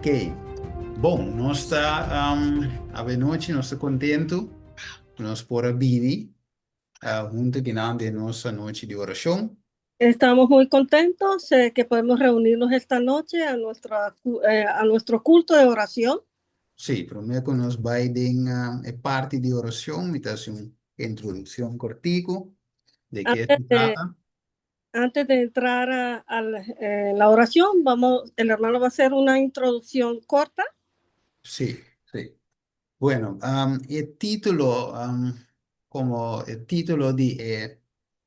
Ok. Bon, nos ta awe nochi, nos ta kontentu ku nos por a bini huntu kinan den nos anochi di orashon. Estamos muy contentos que podemos reunirnos esta noche a nuestro culto de oración. Sí, promé ku nos bai den e parti di orashon, mi ta hasi un introdukshon kòrtiku di ke Antes se de, trata. antes de entrar a la oración, vamos, el hermano va a hacer una introducción corta. Sí. Bueno, e título, komo e título di e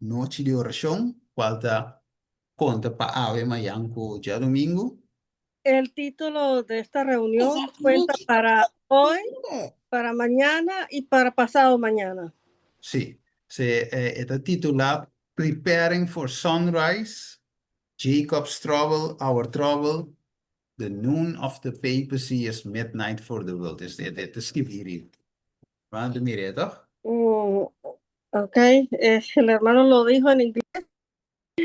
nochi di orashon, kual ta konta pa awe, mañan ku djadumingu. El título de esta reunión cuenta para hoy, para mañana y para pasado mañana. Sí, e ta titulá "Preparing for Sunrise, Jacob's Trouble, Our Trouble, the Noon of the Papacy is Midnight for the World." Dus dit is skibí. Want mira, toch? Ok, el hermano lo dijo en inglés.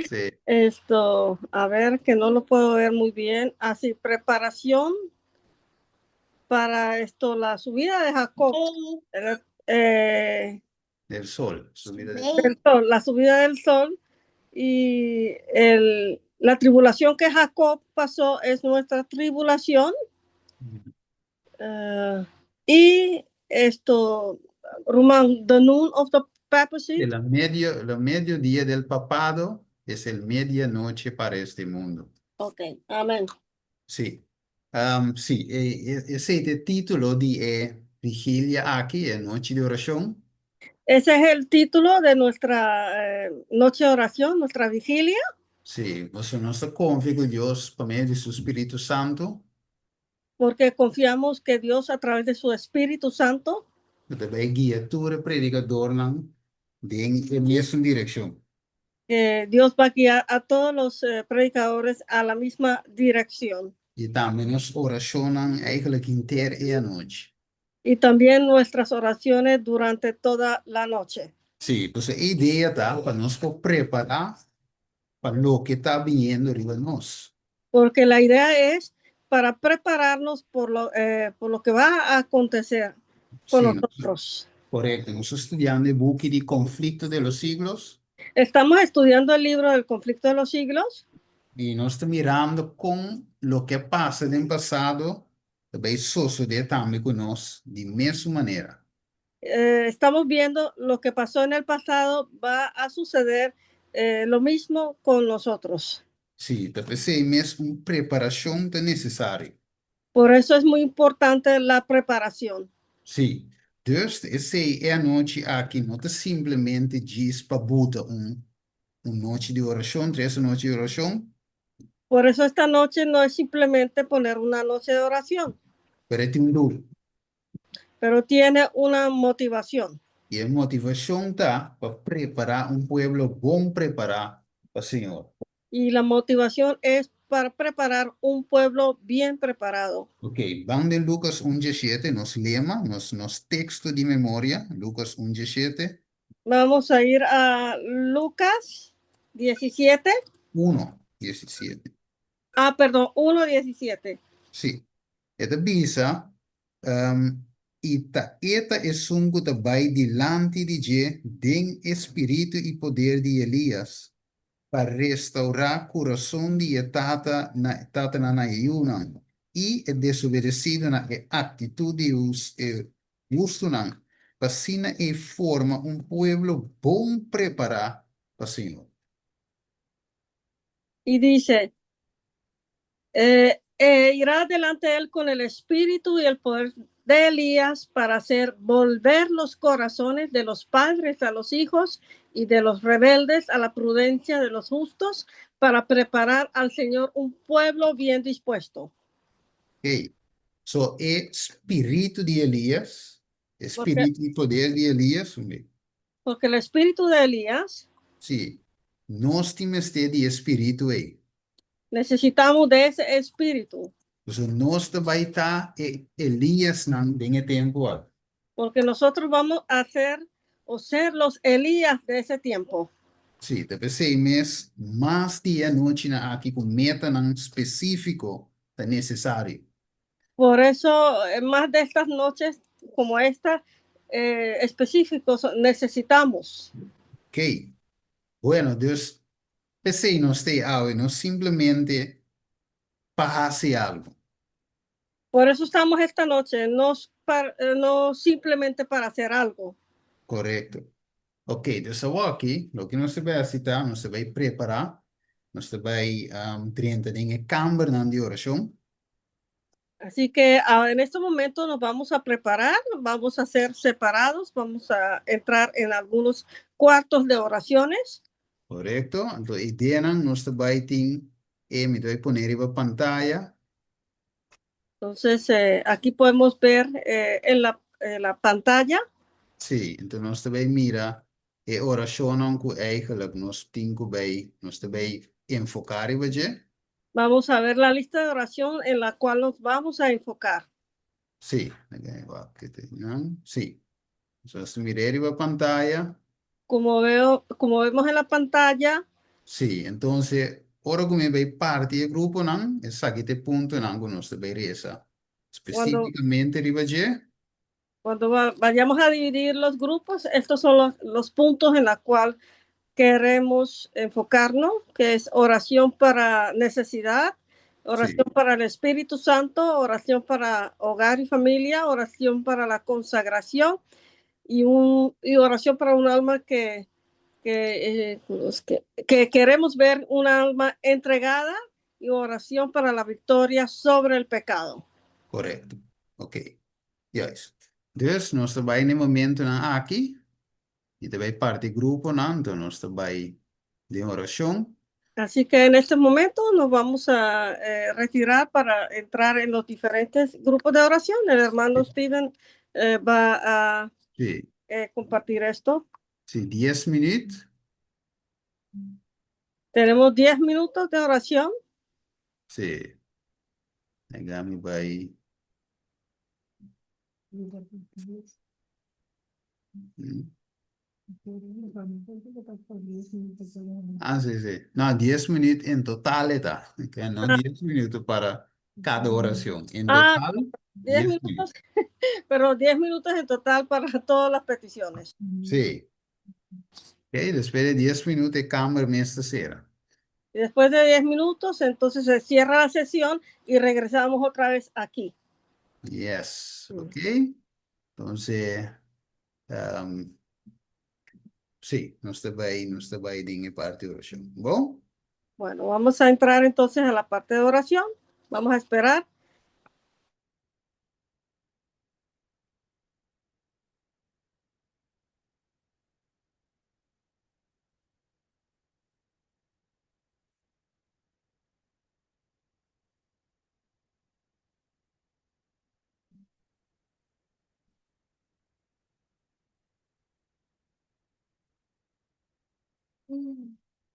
Sí. Esto, a ver, que no lo puedo ver muy bien. Así, preparación para esto, la subida de Jacob. Del sol. Subida del Del sol, la subida del sol y la tribulación que Jacob pasó es nuestra tribulación. Y esto, ruman, the noon of the papacy. El mediodía del papado es el medianoche para este mundo. Ok, amén. Sí. Sí, esei ta e título di vigilia aki, e nochi di orashon. Ese es el título de nuestra noche de oración, nuestra vigilia. Sí, nos ta konfia ku Dios pa medio di su Spiritu Santu. Porque confiamos que Dios a través de su Espíritu Santo ta bai guia tur predikadónan den e mesun direkshon. Que Dios va a guiar a todos los predicadores a la misma dirección. I tambe nos orashonnan eigenlijk henter e anochi. Y también nuestras oraciones durante toda la noche. Sí, pues e idea ta pa nos por prepará pa loke ta biniendo riba nos. Porque la idea es para prepararnos por lo que va a acontecer con nosotros. Korekto. Nos ta studiando e buki di Conflicto de los Siglos. Estamos estudiando el libro del Conflicto de los Siglos. I nos ta mirando kon loke a pasa den pasado, ta bai sosodé tambe ku nos di mesun manera. Estamos viendo lo que pasó en el pasado, va a suceder lo mismo con nosotros. Sí, ta p'esei mes un preparashon ta nesesario. Por eso es muy importante la preparación. Sí, dus esei e anochi aki no ta simplemente djis pa buta un nochi di orashon, tres nochi di orashon. Por eso esta noche no es simplemente poner una noche de oración, Pero e tin un doel. Pero tiene una motivación. I e motivashon ta pa prepará un pueblo bon prepará pa Señor. Y la motivación es para preparar un pueblo bien preparado. Ok, ban den Lukas 1,17, nos lema, nos teksto di memoria, Lukas 1,17. Vamos a ir a Lucas 17. 1, 17. Ah, perdón, 1.17. Sí. E ta bisa, i ta e ta esun ku ta bai dilanti di dje den spiritu i poder di Elias, pa restourá kurason di e tata na tatanan na yunan, i e desobedesidonan na e aktitut di e hustunan, pa asina e forma un pueblo bon prepará pa Señor. Y dice, irá delante de él con el espíritu y el poder de Elías para hacer volver los corazones de los padres a los hijos y de los rebeldes a la prudencia de los justos, para preparar al Señor un pueblo bien dispuesto. Ok. So, e spiritu di Elias, spiritu i poder di Elias, Porque el espíritu de Elías, Sí, nos tin mester di e spiritu ei. Necesitamos de ese espíritu. So, nos ta bai ta e Eliasnan den e tempu aki. Porque nosotros vamos a ser o ser los Elías de ese tiempo. Sí, ta p'esei mes mas di e anochinan aki ku metanan spesífiko ta nesesario. Por eso, más de estas noches como esta, específicos, necesitamos. Ok. Bueno, dus p'esei nos t'ei awe, no simplemente pa hasi algu. Por eso estamos esta noche, no, no simplemente para hacer algo. Korekto. Ok, dus awaki, loke nos ta bai hasi ta, nos ta bai prepará, nos ta bai drenta den e kambernan di orashon. Así que en este momento nos vamos a preparar, vamos a ser separados, vamos a entrar en algunos cuartos de oraciones. Korekto. Anto ideanan nos ta bai tin e mi ta bai pone riba pantaya. Entonces, aquí podemos ver en la pantalla. Sí, anto nos ta bai mira e orashonnan ku eigenlijk nos tin ku bai, nos ta bai enfoká riba dje. Vamos a ver la lista de oración en la cual nos vamos a enfocar. Sí, sí. Entonces, mira riba pantaya. Como vemos en la pantalla. Sí, entonces, ora ku mi bai parti e gruponan, esaki ta e puntonan ku nos ta bai resa. Espesífikamente riba dje. Cuando vayamos a dividir los grupos, estos son los puntos en los cuales queremos enfocarnos, que es oración para necesidad, oración para el Espíritu Santo, oración para hogar y familia, oración para la consagración y oración para un alma que queremos ver un alma entregada y oración para la victoria sobre el pecado. Korekto. Ok. Juist. Dus, nos ta bai na e momentonan aki, i ta bai parti gruponan, anto nos ta bai den orashon. Así que en este momento nos vamos a retirar para entrar en los diferentes grupos de oración. El hermano Steven va a compartir esto. Sí, 10 minüt. Tenemos 10 minutos de oración. Sí. Laga mi bai. Ah, sí. No, 10 minüt en total ta. Okay, no 10 minüt pa kada orashon. En Ah, total, 10 10 minutos, pero 10 minutos en total para todas las peticiones. Sí. Ok, despues di 10 minüt e kamber mes ta sera. Y después de 10 minutos, entonces se cierra la sesión y regresamos otra vez aquí. Yes, ok. Entonces, sí, nos ta bai den parti di orashon. Bon? Bueno, vamos a entrar entonces a la parte de oración. Vamos a esperar.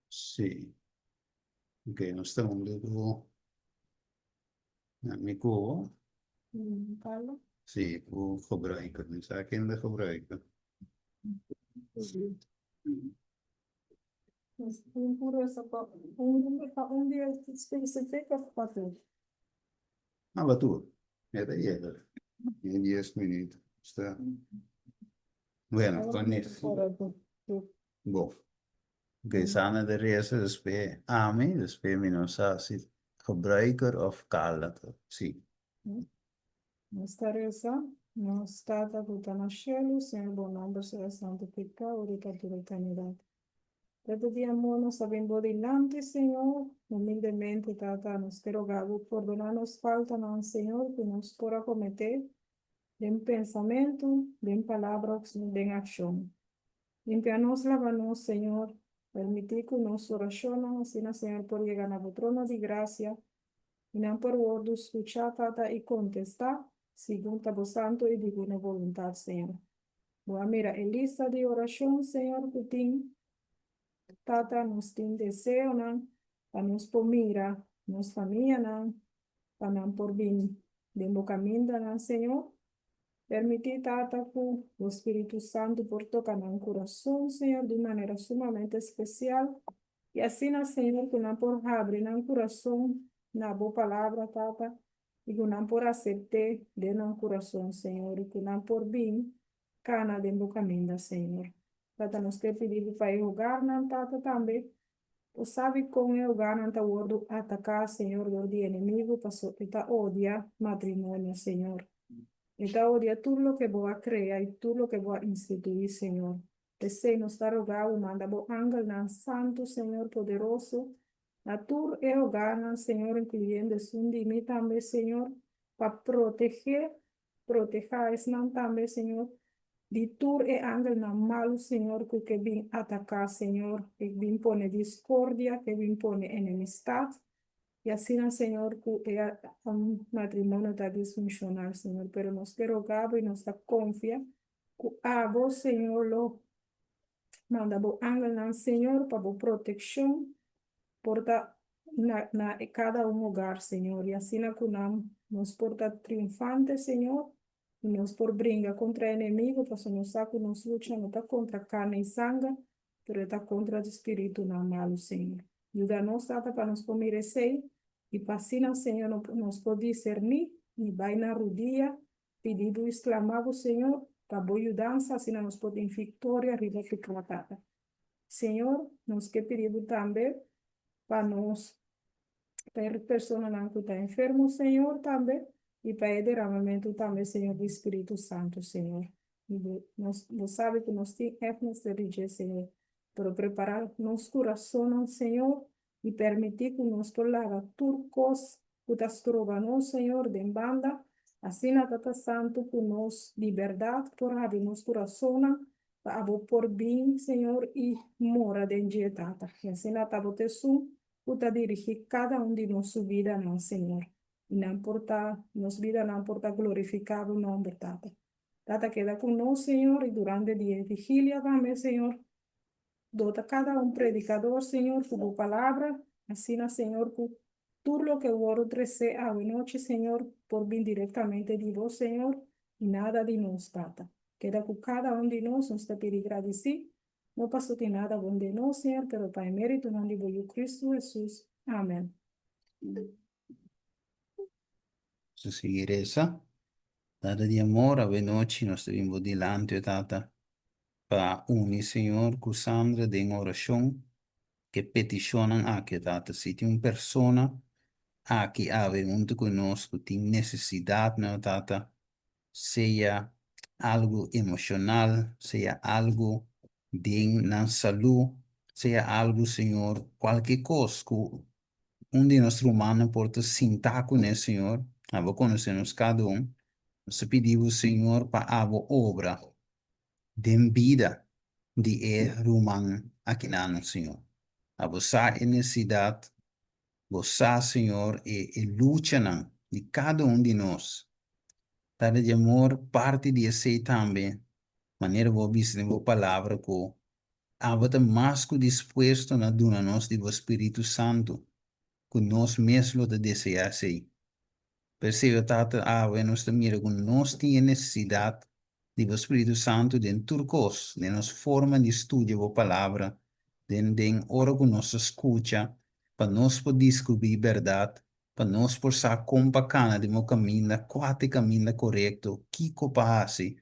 Sí. Ok, nos ta ku mi ku. Carlos. Sí, ku gebruiker. Mi sa ken ta gebruiker. Un puro un pa un dia spesífiko òf pa tur? Ah, pa tur. E ta yega. E 10 minüt. Ta. Bueno, kon Tur. Bon. Ok, Sana ta resa, despues ami, despues mi no sa si gebruiker òf Carla. Sí. Nos ta resa, nos Tata ku ta na shelu, Señor, bo nòmber sea santifiká, ora tur eternidat. Tata di amor, nos ta bin dilanti, Señor, humildemente, Tata, nos ke roga bo pordoná nos faltanan, Señor, ku nos por a kometé den pensamentu, den palabra, den akshon. Limpia nos, lava nos, Señor, permití ku nos orashon, asina, Señor, por yega na trono di grasia, i nan por wòrdu skuchá, Tata, i kontestá, segun ta bo santu i divino boluntat, Señor. Bo a mira e lista di orashon, Señor, ku tin, Tata, nos tin deseonan, pa nos por mira, nos famianan, pa nan por bin den bo kamindanan, Señor. Permití, Tata, ku Spiritu Santu por toka nan kurason, Señor, di manera sumamente spesial. I asina, Señor, ku nan por habri nan kurason na bo palabra, Tata. I ku nan por asept'é den nan kurason, Señor, i ku nan por bin kana den bo kaminda, Señor. Tata, nos ke pidi bo pa e hogarnan, Tata, tambe. Bo sabi kon e hogarnan ta wòrdu ataká, Señor, dor di enemigu, paso e ta odia matrimonio, Señor. E ta odia tur loke bo a krea i tur loke bo a instituí, Señor. P'esei nos ta roga bo manda bo angelnan santu, Señor poderoso, na tur e hogarnan, Señor, inkluyendo esun di mi tambe, Señor, pa protegé, protehá esnan tambe, Señor, di tur e angelnan malu, Señor, ku ke bin ataká, Señor, ke bin pone diskordia, ke bin pone enemistat, i asina, Señor, ku e matrimonio ta disfunshonal, Señor. Pero nos ke roga bo i nos ta konfia ku abo, Señor, lo manda bo angelnan, Señor, pa bo protekshon por ta na na kada un hogar, Señor, i asina ku nan nos por ta triunfante, Señor, i nos por bringa kontra enemigo, pasobra nos sa ku nos lucha no ta kontra karne i sanger, pero e ta kontra di spiritunan malu, Señor. Yuda nos, Tata, pa nos por mira esei, i pa asina, Señor, nos por diserní i bai na rudia Pidi bo i sklama bo Señor pa bo yudansa asina nos por tin viktoria riba piká, Tata. Señor, nos ke pidi bo tambe pa nos, pa e personanan ku ta enfermo, Señor, tambe, i pa e deramamentu tambe, Señor, di Spiritu Santu, Señor. I bo, nos, bo sabi ku nos tin ègt mester di dje, Señor. Pero prepará nos kurasonnan, Señor, i permití ku nos por laga tur kos ku ta stroba nos, Señor, den banda, asina Tata Santu ku nos di bèrdat por habri nos kurasonnan pa abo por bin, Señor, i mora den dje, Tata. I asina ta bo ta esun ku ta dirigí kada un di nos su bidanan, Señor, i nan por ta, nos bidanan por ta glorifiká bo nòmber, Tata. Tata, keda ku nos, Señor, i durante di e vigilia tambe, Señor, Dota kada un predikador, Señor, ku bo palabra, asina, Señor, ku tur loke wòrdu tresé awe nochi, Señor, por bin direktamente di bo, Señor, i nada di nos, Tata. Keda ku kada un di nos, nos ta pidi gradisí, no paso tin nada bon den nos, Señor, pero pa e méritonan di bo Yu Kristu Hesus. Amen. Nos ta sigui resa. Tata di amor, awe nochi nos ta bin bo dilanti, o Tata. Pa uni Señor ku Sandra den orashon ke petishonnan aki, Tata. Si tin un persona aki awe huntu ku nos ku tin nesesidatnan, Tata, sea algu emoshonal, sea algu den nan salú, sea algu, Señor, kualke kos ku un di nos rumannan por ta sintá kuné, Señor, abo konosé nos kada un, nos ta pidi bo, Señor, pa abo obra den bida di e ruman akinan, Señor. Abo sa e nesesidat, Bo sa, Señor, e e luchanan di kada un di nos. Tata di amor, parti di esei tambe, manera Bo a bisa den Bo Palabra ku abo ta mas ku dispuesto na duna nos di Bo Spiritu Santu, ku nos mes lo ta deseá esei. P'esei, o Tata, awe nos ta mira ku nos tin e nesesidat di bo Spiritu Santu den tur kos, den nos forma di studia bo Palabra, den den ora ku nos ta skucha, pa nos por diskubrí bèrdat, pa nos por sa kon pa kana den bo kaminda, kua ta e kaminda korekto, kiko pa hasi.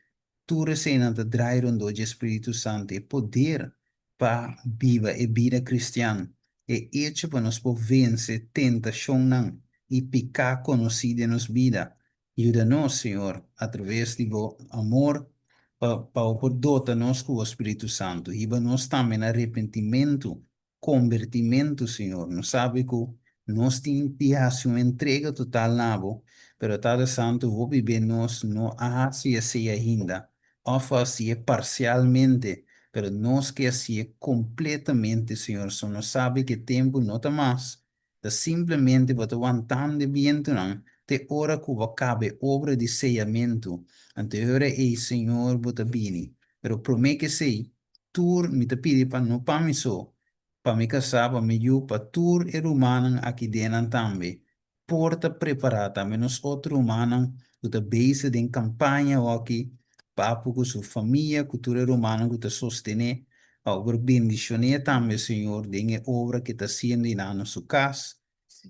Tur eseinan ta drai rondó dje Spiritu Santu, e poder pa biba e bida kristian, e echo pa nos por vense tentashonnan i piká konosí den nos bida. Yuda nos, Señor, atraves di bo amor, pa pa bo por dota nos ku bo Spiritu Santu. Hiba nos tambe na repentimentu Kombertimentu, Señor. Nos sabi ku nos tin di hasi un entrega total na Bo, pero Tata Santu, hopi be nos no a hasi esei ainda, òf a hasié parsialmente, pero nos ke hasié kompletamente, Señor. So nos sabi ku e tempu no ta mas, ta simplemente Bo ta wantando e bientunan te ora ku Bo kaba e obra di seyamentu. Anto e ora ei, Señor, Bo ta bini. Pero promé ku esei, Tur mi ta pidi pa no pa mi so, pa mi kasá, pa mi yu, pa tur e rumannan aki den nan tambe por ta prepará, tambe nos otro rumannan ku ta bezig den kampaña awaki, papu ku su famia, ku tur e rumannan ku ta sostené, pa bo por bendishoné tambe, Señor, den e obra ke ta hasiendo i nan na su kas.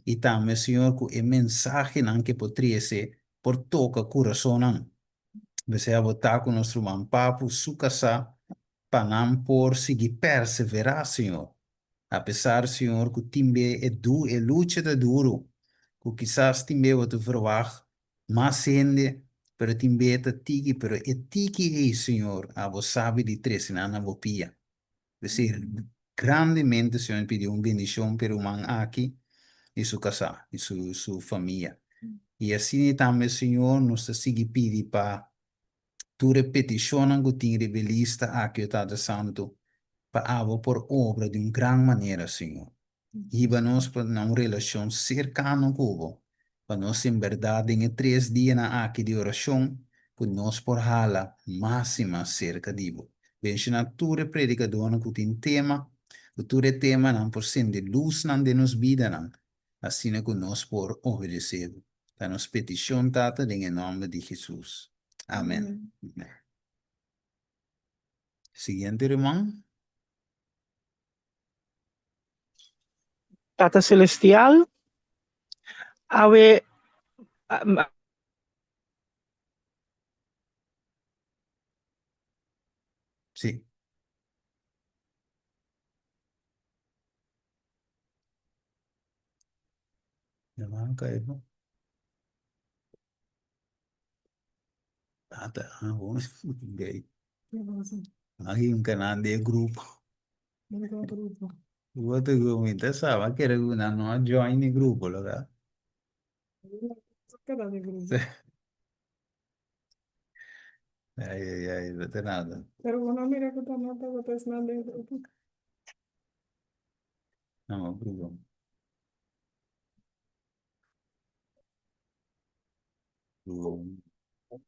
I tambe, Señor, ku e mensahenan ku e por trese por toka kurasonnan. P'esei abo ta ku nos ruman Papu su kasá pa nan por sigui perseverá, Señor. Apesar, Señor, ku tin be e du e lucha ta duru, ku kisas tin be bo ta verwagt mas hende, pero tin be ta tiki, pero e tiki ei, Señor, abo sabi di trese nan na bo pia. P'esei, grandemente, Señor, mi pidi un bendishon p'e ruman aki i su kasá i su su famia. I asina tambe, Señor, nos ta sigui pidi pa tur e petishonnan ku tin riba e lista aki, o Tata Santu, pa abo por obra di un gran manera, Señor. Hiba nos pa na un relashon serkano ku bo, pa nos en bèrdat den e tres dianan aki di orashon ku nos por hala mas i mas serka di bo. Benshoná tur e predikadónan ku tin tema, ku tur e temanan por sende lusnan den nos bidanan, asina ku nos por obedesé bo. Ta nos petishon, Tata, den e nòmber di Hesus. Amèn. Siguiente ruman. Tata Celestial, awe Sí. Tata, ah, bon. Gay. Ke pasa? Aki un canal de grupo. Den kua grupo? Otro grupo, mi ta saba kere ku nan no a join e grupo, loka. Keda den grupo. Ai, ai, ai, no ta nada. Pero bo no mira ku ta no tabata esnan den grupo. No, grupo. No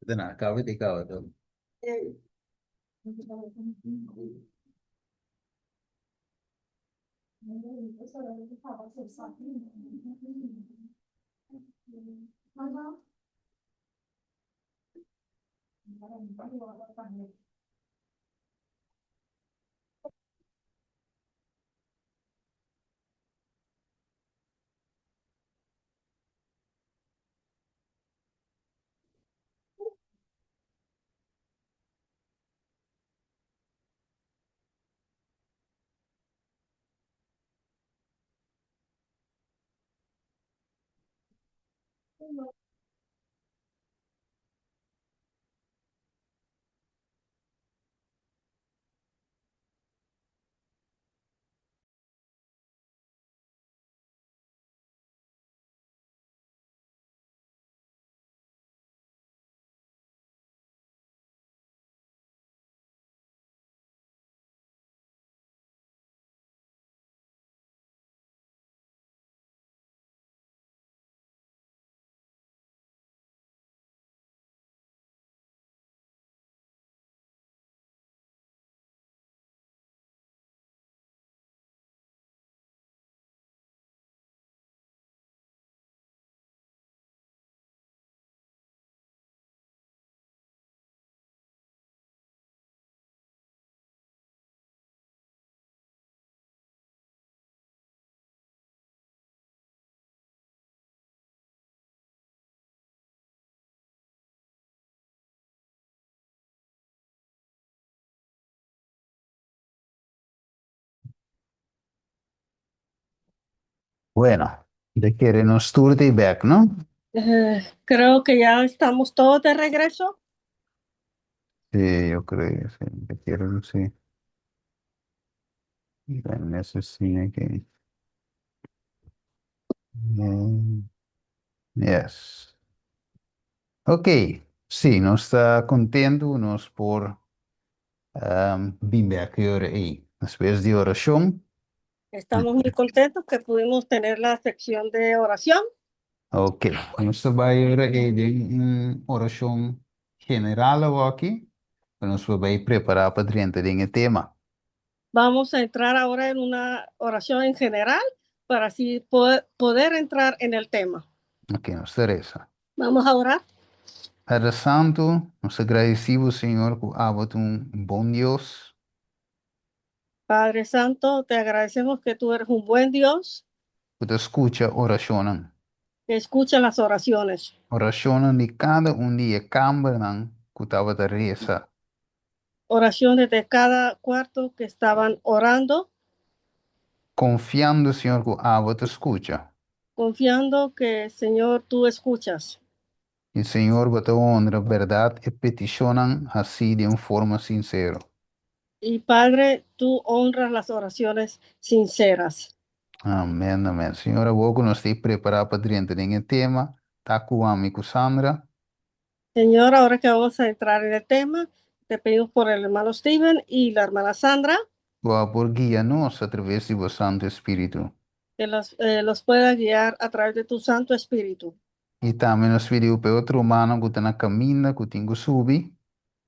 ta nada, kaba di kaba to. Bueno, de kere nos tur di bek, no? Creo que ya estamos todos de regreso. Sí, yo creo, sí. De kere, sí. Ben, eso sí, que... Yes. Ok, sí, nos ta kontentu, nos por bin bek e ora ei. Despues di orashon. Estamos muy contentos que pudimos tener la sección de oración. Ok, nos ta bai e ora ei den un orashon general awoki, pa nos por bai prepará pa drenta den e tema. Vamos a entrar ahora en una oración en general para así poder entrar en el tema. Ok, nos ta resa. Vamos a orar. Padre Santu, nos ta gradisí bo, Señor, ku abo ta un bon Dios. Padre Santo, te agradecemos que tú eres un buen Dios. Ku ta skucha orashonnan. Que escucha las oraciones. Orashonnan di kada un di e kambernan ku tabata resa. Oraciones de cada cuarto que estaban orando. Konfiando, Señor, ku abo ta skucha. Confiando que, Señor, tú escuchas. I Señor, bo ta honra bèrdat e petishonnan hasí den un forma sinsero. Y Padre, tú honras las oraciones sinceras. Amèn, amèn. Señor, awor ku nos ta prepará pa drenta den e tema, ta ku ami ku Sandra. Señor, ahora que vamos a entrar en el tema, te pedimos por el hermano Steven y la hermana Sandra. Ku bo por guia nos a traves di bo Santu Spiritu. Que los pueda guiar a través de tu Santo Espíritu. I tambe nos ta pidi pa otro rumannan ku ta na kaminda, ku tin ku subi.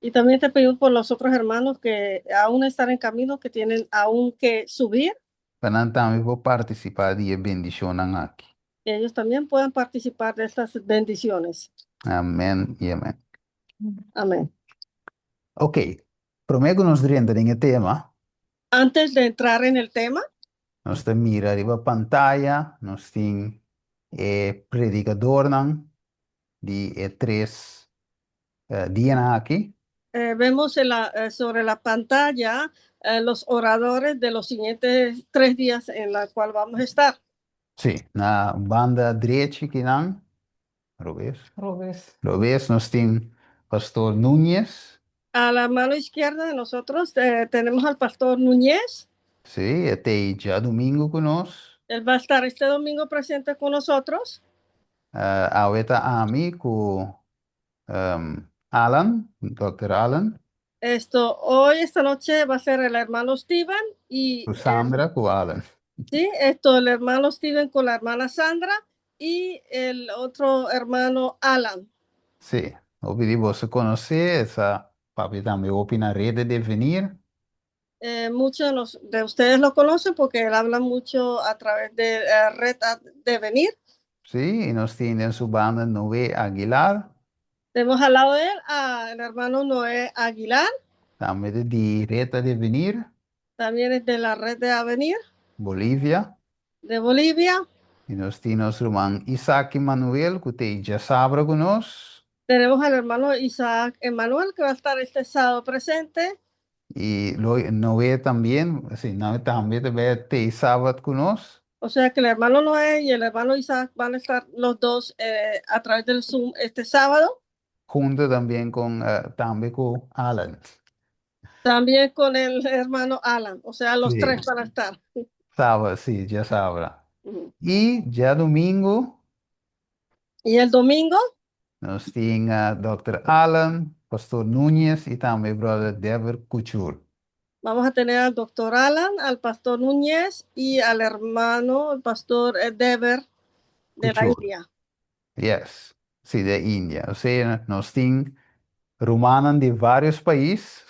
Y también te pedimos por los otros hermanos que aún están en camino, que tienen aún que subir. Pa nan tambe por partisipá di e bendishonnan aki. Que ellos también puedan participar de estas bendiciones. Amèn i amèn. Amén. Ok, promé ku nos drenta den e tema. Antes de entrar en el tema. Nos ta mira riba pantaya, nos tin e predikadornan di e tres dianan aki. Vemos en la, sobre la pantalla los oradores de los siguientes 3 días en la cual vamos a estar. Sí, na banda drechi akinan, robes. Robes. Robes, nos tin Pastor Núñez. A la mano izquierda de nosotros tenemos al pastor Núñez. Sí, e t'ei djadumingu ku nos. Él va a estar este domingo presente con nosotros. Awe ta ami ku Alan, Dr. Alan. Esto, hoy, esta noche, va a ser el hermano Steven y Ku Sandra, ku Alan. Sí, esto, el hermano Steven con la hermana Sandra y el otro hermano Alan. Sí, hopi di boso konosé, e sa papia tambe hopi na Red de Devenir. Muchos de ustedes lo conocen porque él habla mucho a través de Red Devenir. Sí, i nos tin na su banda Noé Aguilar. Tenemos al lado de él al hermano Noé Aguilar. Tambe di Red Devenir. También es de la Red de Avenir. Bolivia. De Bolivia. I nos tin ruman Isaac Emanuel, ku t'ei djasabra ku nos. Tenemos al hermano Isaac Emanuel, que va a estar este sábado presente. I Noé tambe, sí, Noé tambe t'ei djasabra ku nos. O sea que el hermano Noé y el hermano Isaac van a estar los dos a través del Zoom este sábado. Huntu tambe ku tambe ku Alan. También con el hermano Alan, o sea, los tres van a estar. Sábado, sí, djasabra. I djadumingu. Y el domingo. Nos tin Dr. Alan, Pastor Núñez i tambe Brother Dever Couture. Vamos a tener al doctor Alan, al pastor Núñez y al hermano, el pastor Dever de la India. Yes, sí, di India. O sea, nos tin rumannan di vários pais.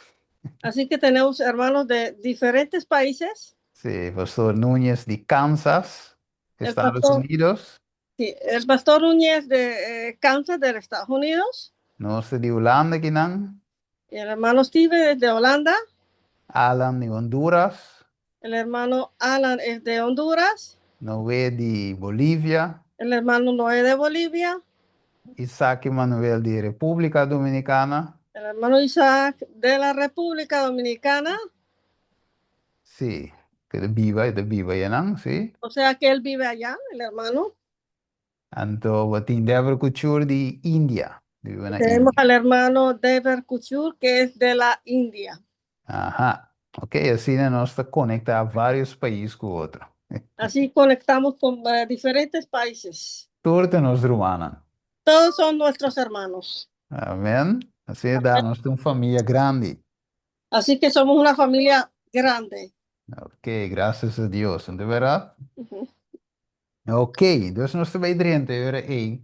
Así que tenemos hermanos de diferentes países. Sí, Pastor Núñez de Kansas, Estados Unidos. Sí, el pastor Núñez de Kansas, de Estados Unidos. Nos di Hulanda akinan. Y el hermano Steven es de Holanda. Alan de Honduras. El hermano Alan es de Honduras. Noé de Bolivia. El hermano Noé de Bolivia. Isaac Manuel de República Dominicana. El hermano Isaac de la República Dominicana. Sí, ku ta biba, ta biba einan, sí. O sea que él vive allá, el hermano. Anto, tin Dever Couture di India. Biba na Tenemos India. Al hermano Dever Couture, que es de la India. Aha. Ok, asina nos ta konektá vários pais ku otro. Así conectamos con diferentes países. Tur ta nos rumannan. Todos son nuestros hermanos. Amèn. Asina ta, nos tin un famia grandi. Así que somos una familia grande. Ok, gracias a Dios. Di berdat? Ujú. Ok, anto nos ta bai drenta ei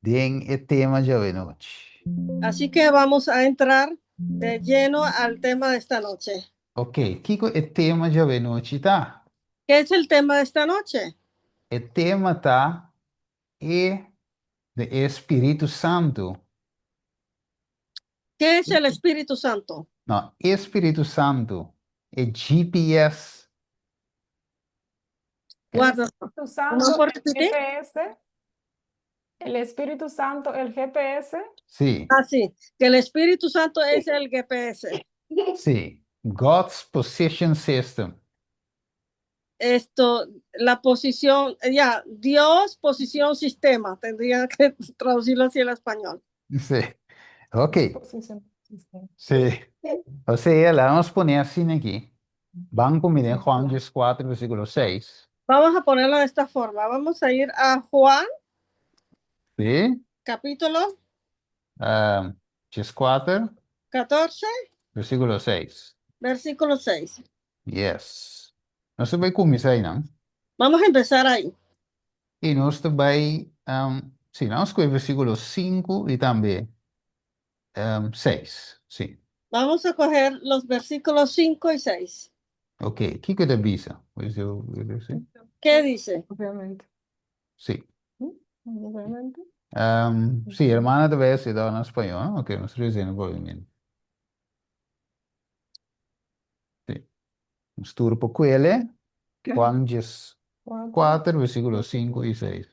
den e tema di awe nochi. Así que vamos a entrar de lleno al tema de esta noche. Ok, kiko e tema di awe nochi ta? ¿Qué es el tema de esta noche? E tema ta e di Spiritu Santu. ¿Qué es el Espíritu Santo? No, Spiritu Santu e GPS. Guarda, Espíritu ¿no Santo, por el repetir? GPS, el Espíritu Santo, el GPS. Sí. Ah, sí, que el Espíritu Santo es el GPS. Sí. God's Position System. Esto, la posición, ya, Dios, posición, sistema, tendría que traducirlo así al español. Sí. Ok. Posición, sistema. Sí. O sea, laga nos pone asina aki. Ban ku mi den Juan 4, versíkulo 6. Vamos a ponerlo de esta forma. Vamos a ir a Juan, Sí. capítulo 4, 14, versíkulo 6. Versículo 6. Yes. Nos ta bai kuminsá ei, no? Vamos a empezar ahí. I nos ta bai, sí, nos kohe versíkulo 5 i tambe 6. Sí. Vamos a coger los versículos 5 y 6. Ok, kiko e ta bisa? Sí? ¿Qué dice? Obviamente. Sí. Obviamente. Sí, ruman ta bai hasi na spañó, no? Ok, nos ta disiendo obviamente. Sí. Nos tur por kuele, Juan 4, versíkulo 5 i 6.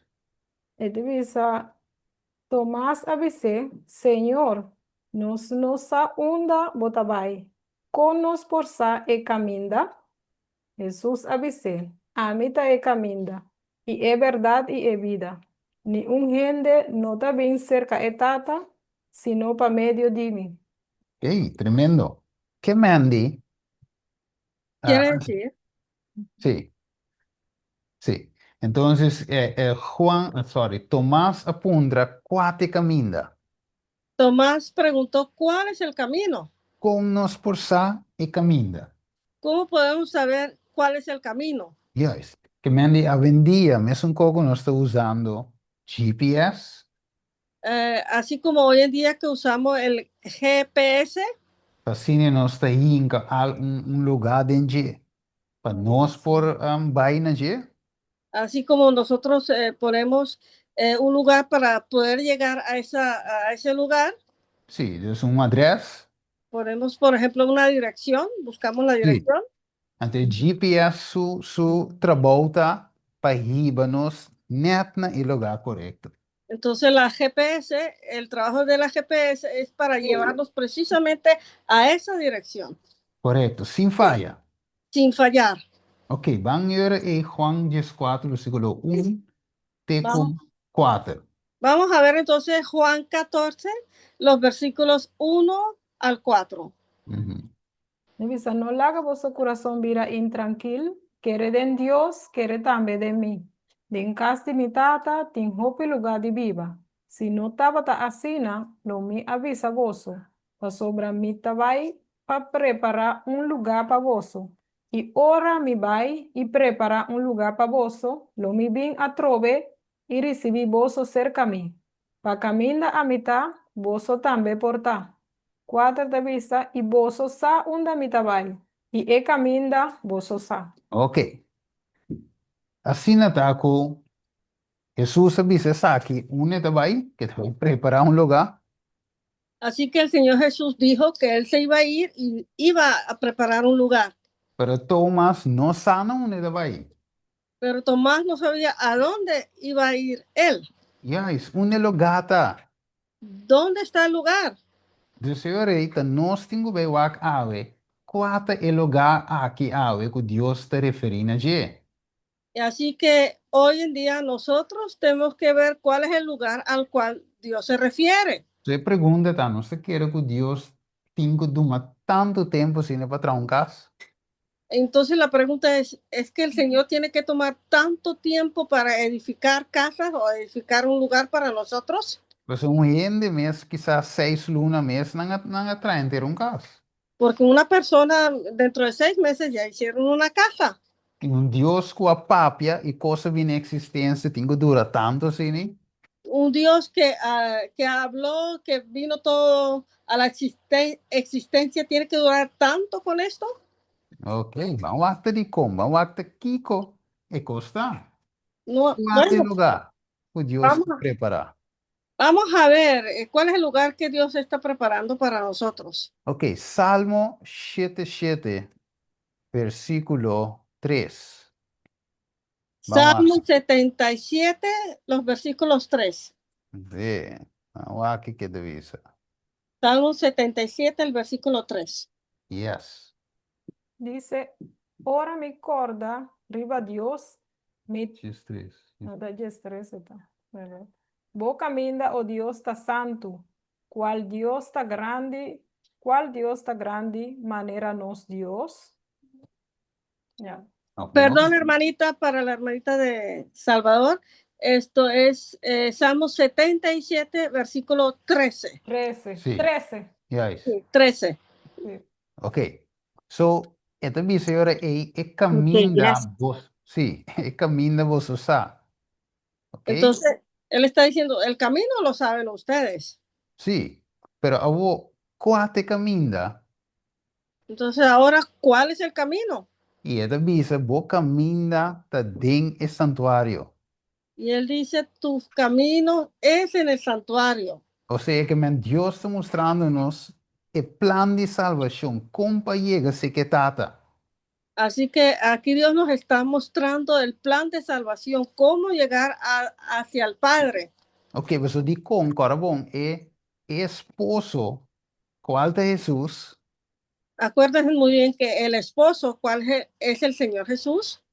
E ta bisa, Tomas a bis'é, Señor, nos no sa unda bo ta bai. Kon nos por sa e kaminda? Hesus a bis'é, Ami ta e kaminda, i e bèrdat i e bida. Niun hende no ta bin serka e Tata, sino pa medio di mi. Ey, tremendo. Ke men di? Quiere Ah, decir, sí. Sí. Entonces, Juan, sorry, Tomás a puntra kua ta e kaminda. Tomás preguntó: "¿Cuál es el camino?" Kon nos por sa e kaminda? ¿Cómo podemos saber cuál es el camino? Juist. Ke men di awendia, mesun kos ku nos ta usando GPS, Así como hoy en día que usamos el GPS, asina nos ta hinka al un lugá den dje. Pa nos por bai na dje. Así como nosotros ponemos un lugar para poder llegar a ese lugar, Sí, dus un adrès. Ponemos, por ejemplo, una dirección, buscamos la dirección. Anto GPS su trabou ta pa hiba nos nèt na e lugá korekto. Entonces la GPS, el trabajo de la GPS es para llevarnos precisamente a esa dirección, Korekto, sin faya. Sin fallar. Ok, ban e Juan 4, versíkulo 1, te Vamos. 4. Vamos a ver entonces Juan 14, los versículos 1 al 4. E ta bisa, no laga boso kurason bira intrankil, kere den Dios, kere tambe den mi. Den kas di mi tata, tin hopi lugá di biba. Si no tabata asina, lo mi a bisa boso. Pasobra mi ta bai pa prepará un lugá pa boso. I ora mi bai i prepará un lugá pa boso, lo mi bin atrobe i risibí boso serka mi. Pa kaminda ami ta, boso tambe por ta. 4 ta bisa, i boso sa unda mi ta bai. I e kaminda boso sa. Ok. Asina ta ku Hesus a bisa esaki, unda e ta bai, ku e ta bai prepará un lugá. Así que el Señor Jesús dijo que él se iba a ir y iba a preparar un lugar. Pero Thomas no sa na unda e ta bai. Pero Tomás no sabía a dónde iba a ir él. Juist, unda e lugá ta? ¿Dónde está el lugar? Dus awor, nos tin ku bai wak awe. Kua ta e lugá aki awe ku Dios ta referí na dje. Y así que hoy en día nosotros tenemos que ver cuál es el lugar al cual Dios se refiere. E pregunta ta, nos ta kere ku Dios tin ku tuma tantu tempu asina pa traha un kas? Entonces la pregunta es, ¿es que el Señor tiene que tomar tanto tiempo para edificar casas o edificar un lugar para nosotros? Pues un hende mes, kisas 6 luna mes, nan a traha un kas. Porque una persona dentro de 6 meses ya hicieron una casa. I un Dios ku a papia i kos a bini eksistensia, tin ku dura tantu asina, ne? Un Dios que habló, que vino todo a la existencia, ¿tiene que durar tanto con esto? Ok, ban wak dikon, ban wak kiko e kos ta. No, Kua bueno, lugá ku Dios Vamos a prepará. Vamos a ver cuál es el lugar que Dios está preparando para nosotros. Ok, Salmo 7, 7, versíkulo 3. Ban Salmo 77, los versículos 3. Sí, ban wak kiko e ta bisa. Salmo 77, el versículo 3. Yes. Dice, ora mi kòrda riba Dios, mi 3. No, ta 13 ta. Bèrdat? Bo kaminda, o Dios, ta santu. Kual Dios ta grandi, kual Dios ta grandi manera nos Dios? Ya. Ok, Perdón, hermanita, para la hermanita de Salvador. Esto es Salmo 77, versículo 13. 13. Sí. 13. Yes. Sí, 13. Sí. Ok. So, e ta bisa ora ei e kaminda gracias. bo, sí, e kaminda boso sa. Ok? Entonces, él está diciendo, el camino lo saben ustedes. Sí, pero awor kua ta e kaminda? Entonces, ahora, ¿cuál es el camino? I e ta bisa bo kaminda ta den e santuario. Y él dice, tu camino es en el santuario. O sea ke men Dios ta mustrando nos e plan di salbashon, kon pa yega serka Tata. Así que aquí Dios nos está mostrando el plan de salvación, cómo llegar hacia el Padre. Ok, paso dikon, kòrda bon, e esposo, kual ta Hesus? Acuérdense muy bien que el esposo, cuál es el Señor Jesús,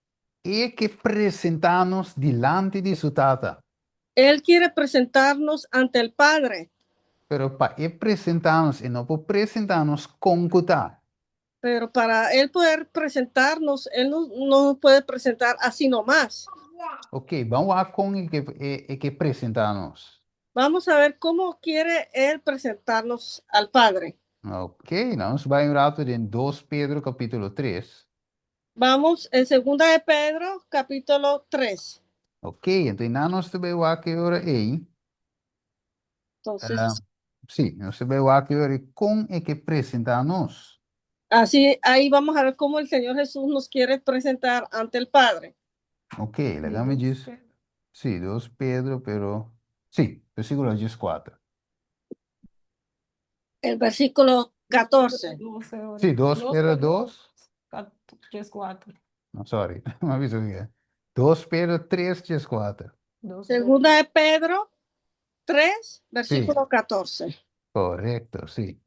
E ke presentá nos dilanti di su Tata. Él quiere presentarnos ante el Padre. Pero pa e presentá nos, e no por presentá nos kon ku ta. Pero para Él poder presentarnos, Él no, no nos puede presentar así nomás. Ok, ban wak kon e ke e ke presentá nos. Vamos a ver cómo quiere Él presentarnos al Padre. Ok, nos ta bai un ratu den 2 Pedro kapítulo 3. Vamos en Segunda de Pedro, capítulo 3. Ok, anto nos ta bai wak ora ei. Entonces, Sí, nos ta bai wak ora kon e ke presentá nos. Así, ahí vamos a ver cómo el Señor Jesús nos quiere presentar ante el Padre. Ok, laga mi 2 djis. Pedro. Sí, 2 Pedro, pero sí, versíkulo 4. El versículo 14. 12 ora. Sí, 2 2 Pedro Pedro 2. 4. No, sorry, m'a bisa ku 2 Pedro 3, 4. 2 Segunda de Pedro 3, versículo 14. Korekto, sí.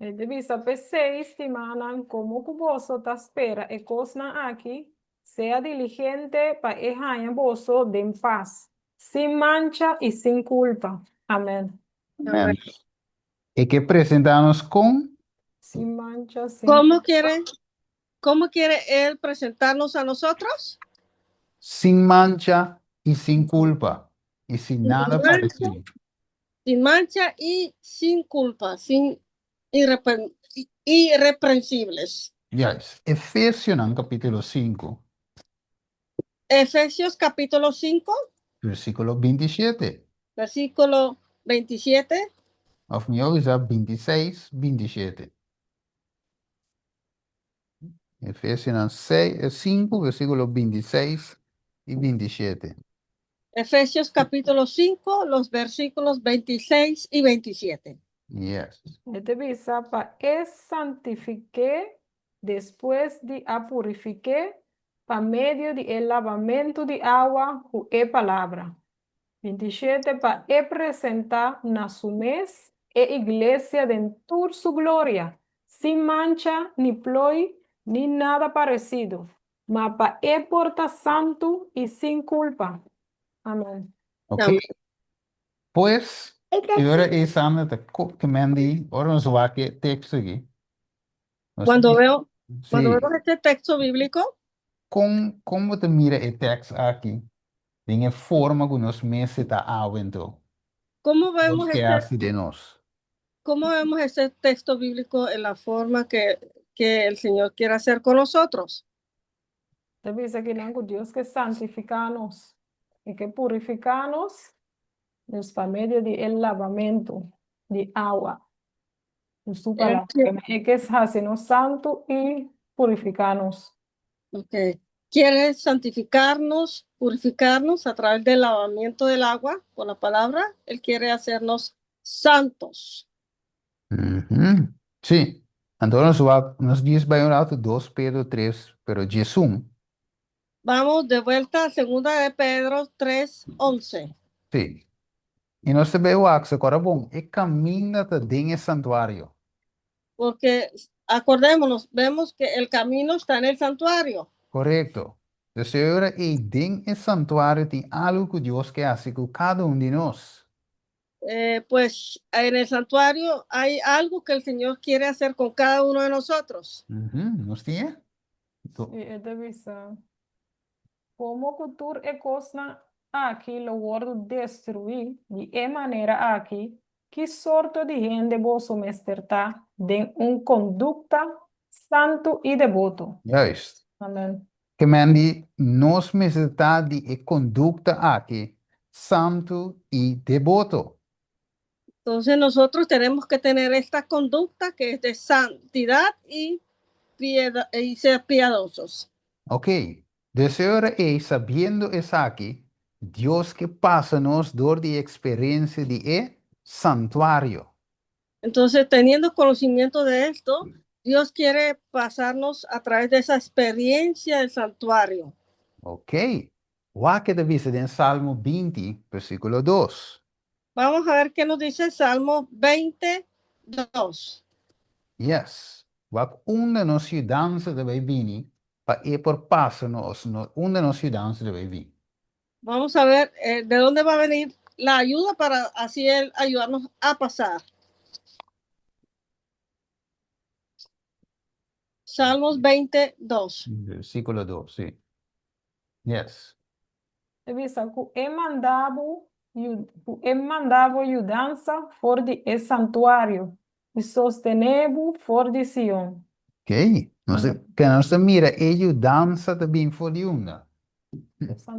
E ta bisa p'esei, stimánan, komo ku boso ta spera e kosnan aki, sea diligente pa e haña boso den pas, sin mancha i sin kulpa. Amèn. Amèn. E ke presentá nos kon Sin mancha, sin ¿Cómo quiere Él presentarnos a nosotros? Sin mancha i sin kulpa. I sin nada mancha. paresido. Sin mancha y sin culpa, sin irreprensibles. Yes. Efesionan kapítulo 5, Efesios capítulo 5, versíkulo 27. Versículo 27. Òf mihó bisa 26, 27. Efesionan 6, 5, versíkulo 26 i 27. Efesios capítulo 5, los versículos 26 y 27. Yes. E ta bisa pa e santifik'é despues di a purifik'é pa medio di e labamentu di awa ku e palabra. 27 pa e presentá na su mes e iglesia den tur su gloria, sin mancha, ni ploi, ni nada paresido, ma pa e por ta santu i sin kulpa. Amèn. Ok. Amèn. Pues, ora esaki ta ke men di, ora nos wak e teksto aki. Nos Cuando vemos este texto bíblico, Kon bo ta mira e teksto aki? Den forma ku nos mes ta awe anto. ¿Cómo vemos Ke este, hasi den nos. ¿Cómo vemos este texto bíblico en la forma que el Señor quiere hacer con nosotros? Ta bisa ku Dios ke santifiká nos i ke purifiká nos, nos pa medio di e labamentu di awa. Su palabra, e ke hasi nos santu i purifiká nos. Ok. Quiere santificarnos, purificarnos a través del lavamiento del agua con la palabra. Él quiere hacernos santos. Sí. Anto, nos, nos djis bai un ratu 2 Pedro 3, pero 11. Vamos de vuelta a segunda de Pedro 3:11. Si. I nos ta bai wak, kòrda bon, e kaminda ta den e santuario. Porque acordémonos, vemos que el camino está en el santuario. Korekto. Dus awor ei den e santuario tin algu ku Dios ke hasi ku kada un di nos. Pues en el santuario hay algo que el Señor quiere hacer con cada uno de nosotros. Nos tin? E ta bisa. Komo ku tur e kosnan aki lo wòrdu destruí di e manera aki, ki sorto di hende boso mester ta den un kondukta santu i deboto. Juist. Amèn. Ke men di nos mester ta di e kondukta aki santu i deboto. Entonces nosotros tenemos que tener esta conducta que es de santidad y, piedad, y ser piadosos. Ok. Dus awor ei sabiendo esaki, Dios ke pasa nos dor di eksperensia di e santuario. Entonces, teniendo conocimiento de esto, Dios quiere pasarnos a través de esa experiencia del santuario. Ok. Wak kiko ta bisa den Salmo 20, versíkulo 2. Vamos a ver qué nos dice Salmo 22. Yes. Wak unda nos yudansa ta bai bini, pa e por pasa nos, no, unda nos yudansa ta bai bini. Vamos a ver de dónde va a venir la ayuda para así él ayudarnos a pasar. Salmos 22. Versíkulo 2, si. Yes. E ta bisa ku e manda bo, ku e manda bo yudansa for di e santuario i sostené bo for di Sion. Ok. Nos, ku nos mira e yudansa ta bin for di unda.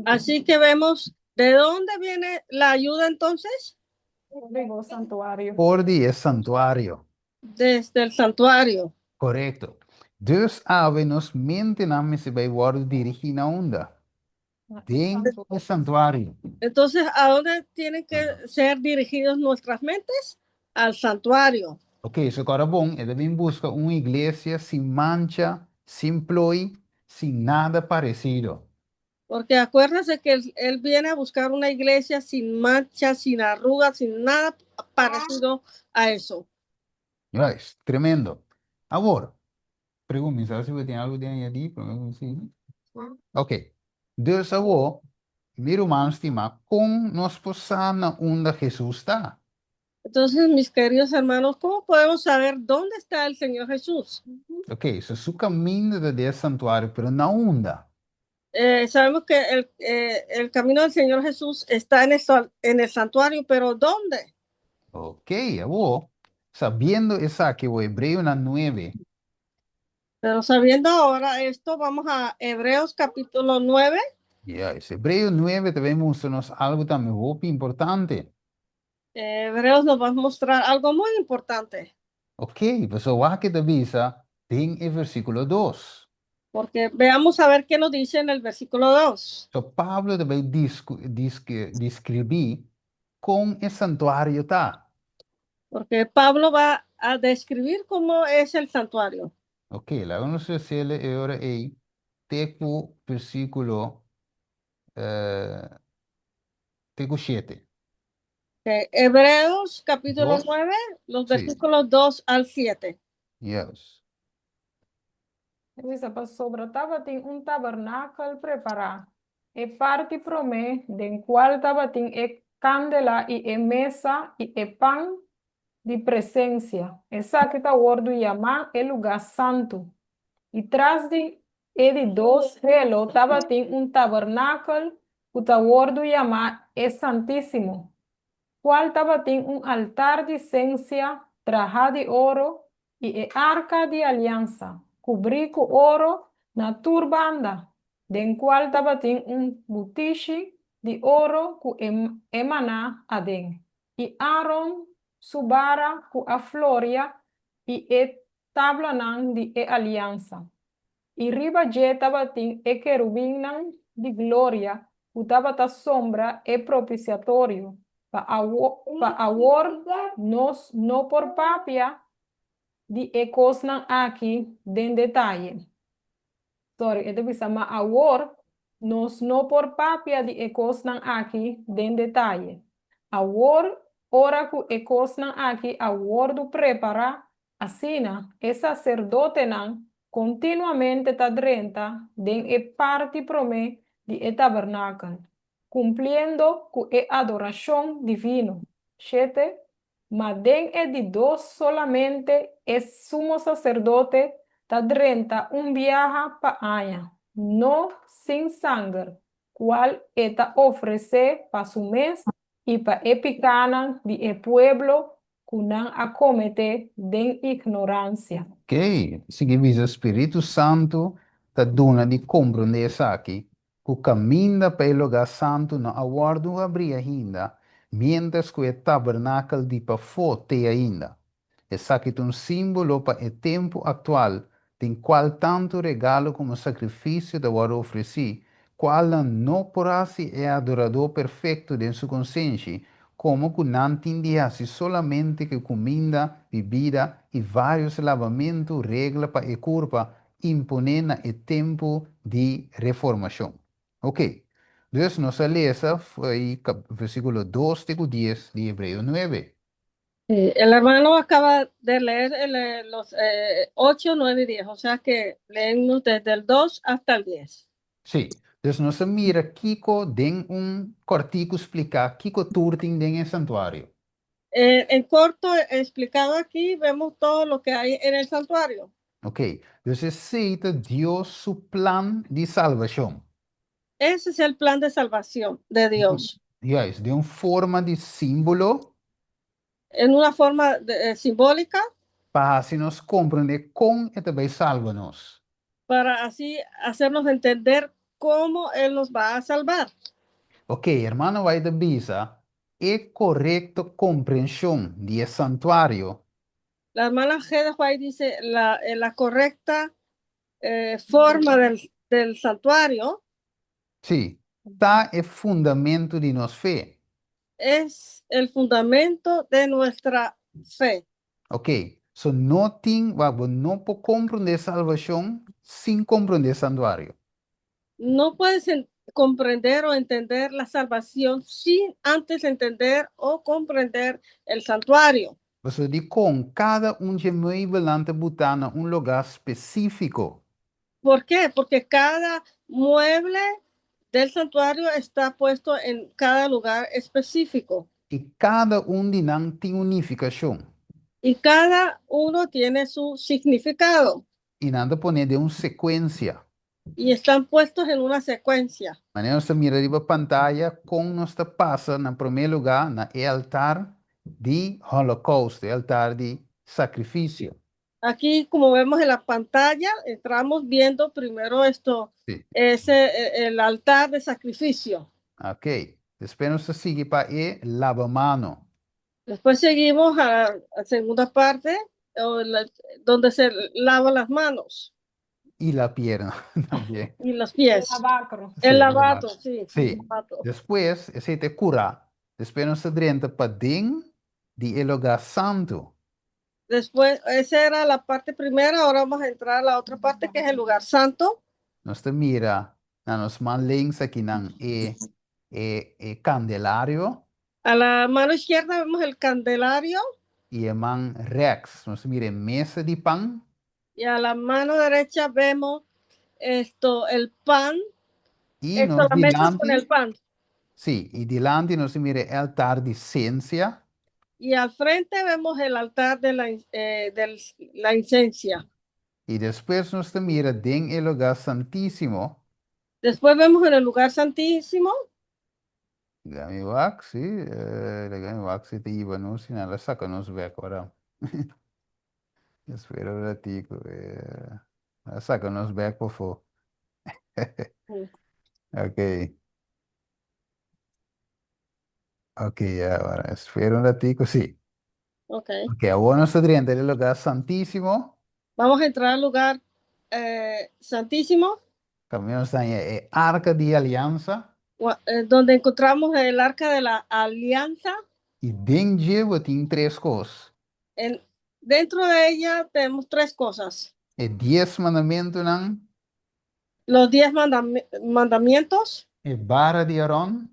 Así que vemos de dónde viene la ayuda entonces. Di santuario. For di e santuario. Desde el santuario. Korekto. Dus awe nos mentenan mester bai wòrdu dirigí na unda. Den e santuario. Entonces, ¿a dónde tienen que ser dirigidos nuestras mentes? Al santuario. Ok, so awor bon, e ta bin buska un iglesia sin mancha, sin ploi, sin nada paresido. Porque acuérdense que él viene a buscar una iglesia sin mancha, sin arrugas, sin nada parecido a eso. Juist, tremendo. Awor, pregunta, sabe si bo tin algu di añadí? Si. Ok. Dus awor, mi ruman stimá, kon nos por sa na unda Hesus ta? Entonces, mis queridos hermanos, ¿cómo podemos saber dónde está el Señor Jesús? Ok, so su kaminda ta den santuario, pero na unda. Sabemos que el camino del Señor Jesús está en el santuario, pero ¿dónde? Ok, awor, sabiendo esaki, Hebreonan 9, Pero sabiendo ahora esto, vamos a Hebreos capítulo 9. Yes, Hebreo 9 ta bai mustra nos algu tambe hopi importante. Hebreos nos va a mostrar algo muy importante. Ok, so wak kiko ta bisa den e versíkulo 2. Porque veamos a ver qué nos dice en el versículo 2. So Pablo ta bai deskribí kon e santuario ta. Porque Pablo va a describir cómo es el santuario. Ok, laga nos lesa awor ei, te ku versíkulo te ku 7. Ok, Hebreos capítulo 2. 9, los Si. versículos 2 al 7. Yes. Bisa pasobra tabatin un tabernakel prepará. E parti promé, den kual tabatin e kandela i e mesa i e pan di presensia. Esaki ta wòrdu yamá e lugá santu. I tras di e di dos velo tabatin un tabernakel ku ta wòrdu yamá e Santísimo. Kual tabatin un altar di sensia trahá di oro i e arka di aliansa, kubrí ku oro na tur banda, den kual tabatin un butishi di oro ku e maná aden. I Aaron su bara ku a floria i e tablanan di e aliansa. I riba dje tabatin e kerubinnan di gloria ku tabata sombra e propisiatorio. Pa awor nos no por papia di e kosnan aki den detaye. Sorry, e ta bisa, ma awor. Nos no por papia di e kosnan aki den detaye. Awor, ora ku e kosnan aki a wòrdu prepará, asina e saserdotenan kontinuamente ta drenta den e parti promé di e tabernakel, kumpliendo ku e adorashon divino. Shete. Ma den e di dos solamente e sumo saserdote ta drenta un biaha pa aña, no sin sanger, kual e ta ofresé pa su mes i pa e pikánan di e pueblo ku nan a kometé den ignoransia. Ok, sigui bisa Spiritu Santu ta duna di komprondé esaki, ku kaminda pa e lugá santu no a wòrdu habrí ainda, miéntras ku e tabernakel di pafó t'ei ainda. Esaki ta un símbolo pa e tempu aktual den kual tantu regalo komo sakrifisio ta wòrdu ofresí, kualnan no por hasi e adoradó perfekto den su konsenshi, komo ku nan tin di hasi solamente ku kuminda, bibida i vários labamentu regla pa e kurpa imponé na e tempu di Reformashon. Oké, dus nos a lesa fo'i versíkulo 2 te ku 10 di Hebreo 9. El hermano acaba de leer los 8, 9 y 10, o sea que leemos desde el 2 hasta el 10. Sí, dus nos a mira kiko den un kòrtiku spliká kiko tur tin den e santuario. En corto explicado aquí vemos todo lo que hay en el santuario. Ok, dus esei ta Dios su plan di salbashon. Ese es el plan de salvación de Dios. Juist, den un forma di símbolo. En una forma simbólica. Pa hasi nos komprendé kon e ta bai salba nos. Para así hacernos entender cómo Él nos va a salvar. Ok, hermana White ta bisa, e korekto komprenshon di e santuario. La hermana G. de White dice la correcta forma del santuario. Sí, ta e fundamento di nos fe. Es el fundamento de nuestra fe. Ok, so no tin, wak, bo no por komprondé salbashon sin komprondé santuario. No puedes comprender o entender la salvación sin antes entender o comprender el santuario. Pasobra dikon kada un dje muebelnan ta butá na un lugá spesífiko? ¿Por qué? Porque cada mueble del santuario está puesto en cada lugar específico. I kada un di nan tin un nifikashon. Y cada uno tiene su significado. I nan ta poné den un sekuensia. Y están puestos en una secuencia. Manera nos ta mira riba pantaya kon nos ta pasa na promé lugá na e altar di holokousto, e altar di sakrifisio. Aquí, como vemos en la pantalla, entramos viendo primero esto, ese, el altar de sacrificio. Ok. Despues nos ta sigui pa e labamano. Después seguimos a la segunda parte, donde se lava las manos. Y la pierna también. Y los pies. El lavacro. El lavato, sí. Sí. Despues, esei ta e kurá. Despues nos ta drenta paden di e lugá santu. Después, esa era la parte primera, ahora vamos a entrar a la otra parte que es el lugar santo. Nos ta mira na nos man links akinan e e e kandelario. A la mano izquierda vemos el candelario. I e man rèks nos ta mira e mesa di pan. Y a la mano derecha vemos esto, el pan. I Esto, nos la mesa con dilanti, el pan. sí, i dilanti nos ta mira e altar di sensia. Y al frente vemos el altar de la incencia. I despues nos ta mira den e lugá santísimo. Después vemos en el lugar santísimo. Laga mi wak, sí, laga mi wak si ta hiba nos, si nan a saka nos bek ora. Espera un ratico. A saka nos bek pafó. Ok. Ok, ya, ahora espera un ratico, sí. Ok. Ok, awor nos ta drenta e lugá santísimo. Vamos a entrar al lugar santísimo. Kaminda nos ta haña e arka di aliansa. Donde encontramos el arca de la alianza. I den dje bo tin tres kos. Dentro de ella tenemos tres cosas. E dies mandamentunan. Los 10 mandamientos. E bara di Aaron.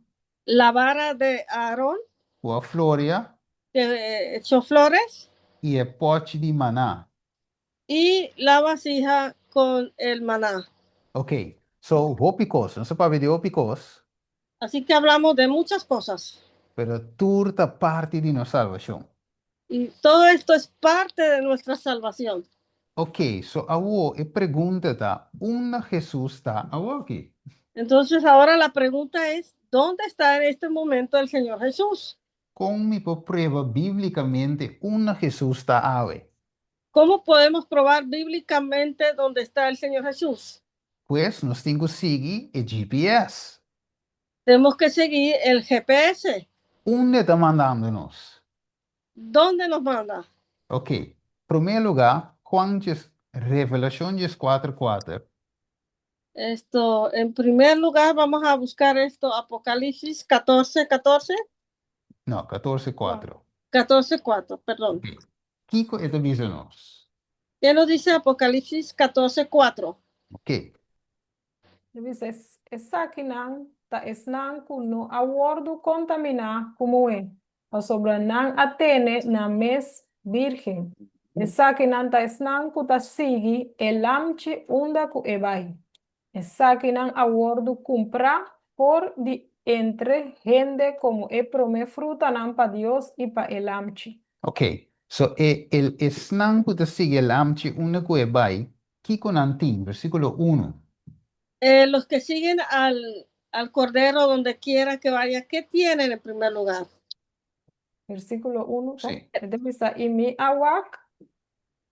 La vara de Aarón. Ku a floria. Que echó flores. I e pòchi di maná. Y la vasija con el maná. Ok, so hopi kos, nos a papia di hopi kos. Así que hablamos de muchas cosas. Pero tur ta parti di nos salbashon. Y todo esto es parte de nuestra salvación. Ok, so awo e pregunta ta, unda Hesus ta awoki? Entonces ahora la pregunta es, ¿dónde está en este momento el Señor Jesús? Kon mi por prueba bíblikamente unda Hesus ta awe? ¿Cómo podemos probar bíblicamente dónde está el Señor Jesús? Pues nos tin ku sigui e GPS. Tenemos que seguir el GPS. Unda e ta mandando nos? ¿Dónde nos manda? Ok, promé lugá, Juan djes, Revelashon 14, 4. Esto, en primer lugar, vamos a buscar esto, Apocalipsis 14, 14. No, 14, 4. 14, 4, perdón. Ok. Kiko e ta bisa nos? ¿Qué nos dice Apocalipsis 14, 4? Ok. E bisa, Esakinan ta esnan ku no a wòrdu kontaminá ku muhé, pasobra nan a tene nan mes bírgen. Esakinan ta esnan ku ta sigui e Lamchi unda ku e bai. Esakinan a wòrdu kumprá for di entre hende komo e promé frutanan pa Dios i pa e Lamchi. Ok, so e el esnan ku ta sigui e Lamchi unda ku e bai, kiko nan tin? Versíkulo unu. Los que siguen al, al Cordero donde quiera que vaya, ¿qué tienen en primer lugar? Versíkulo 1. Sí. E ta bisa, I mi a wak,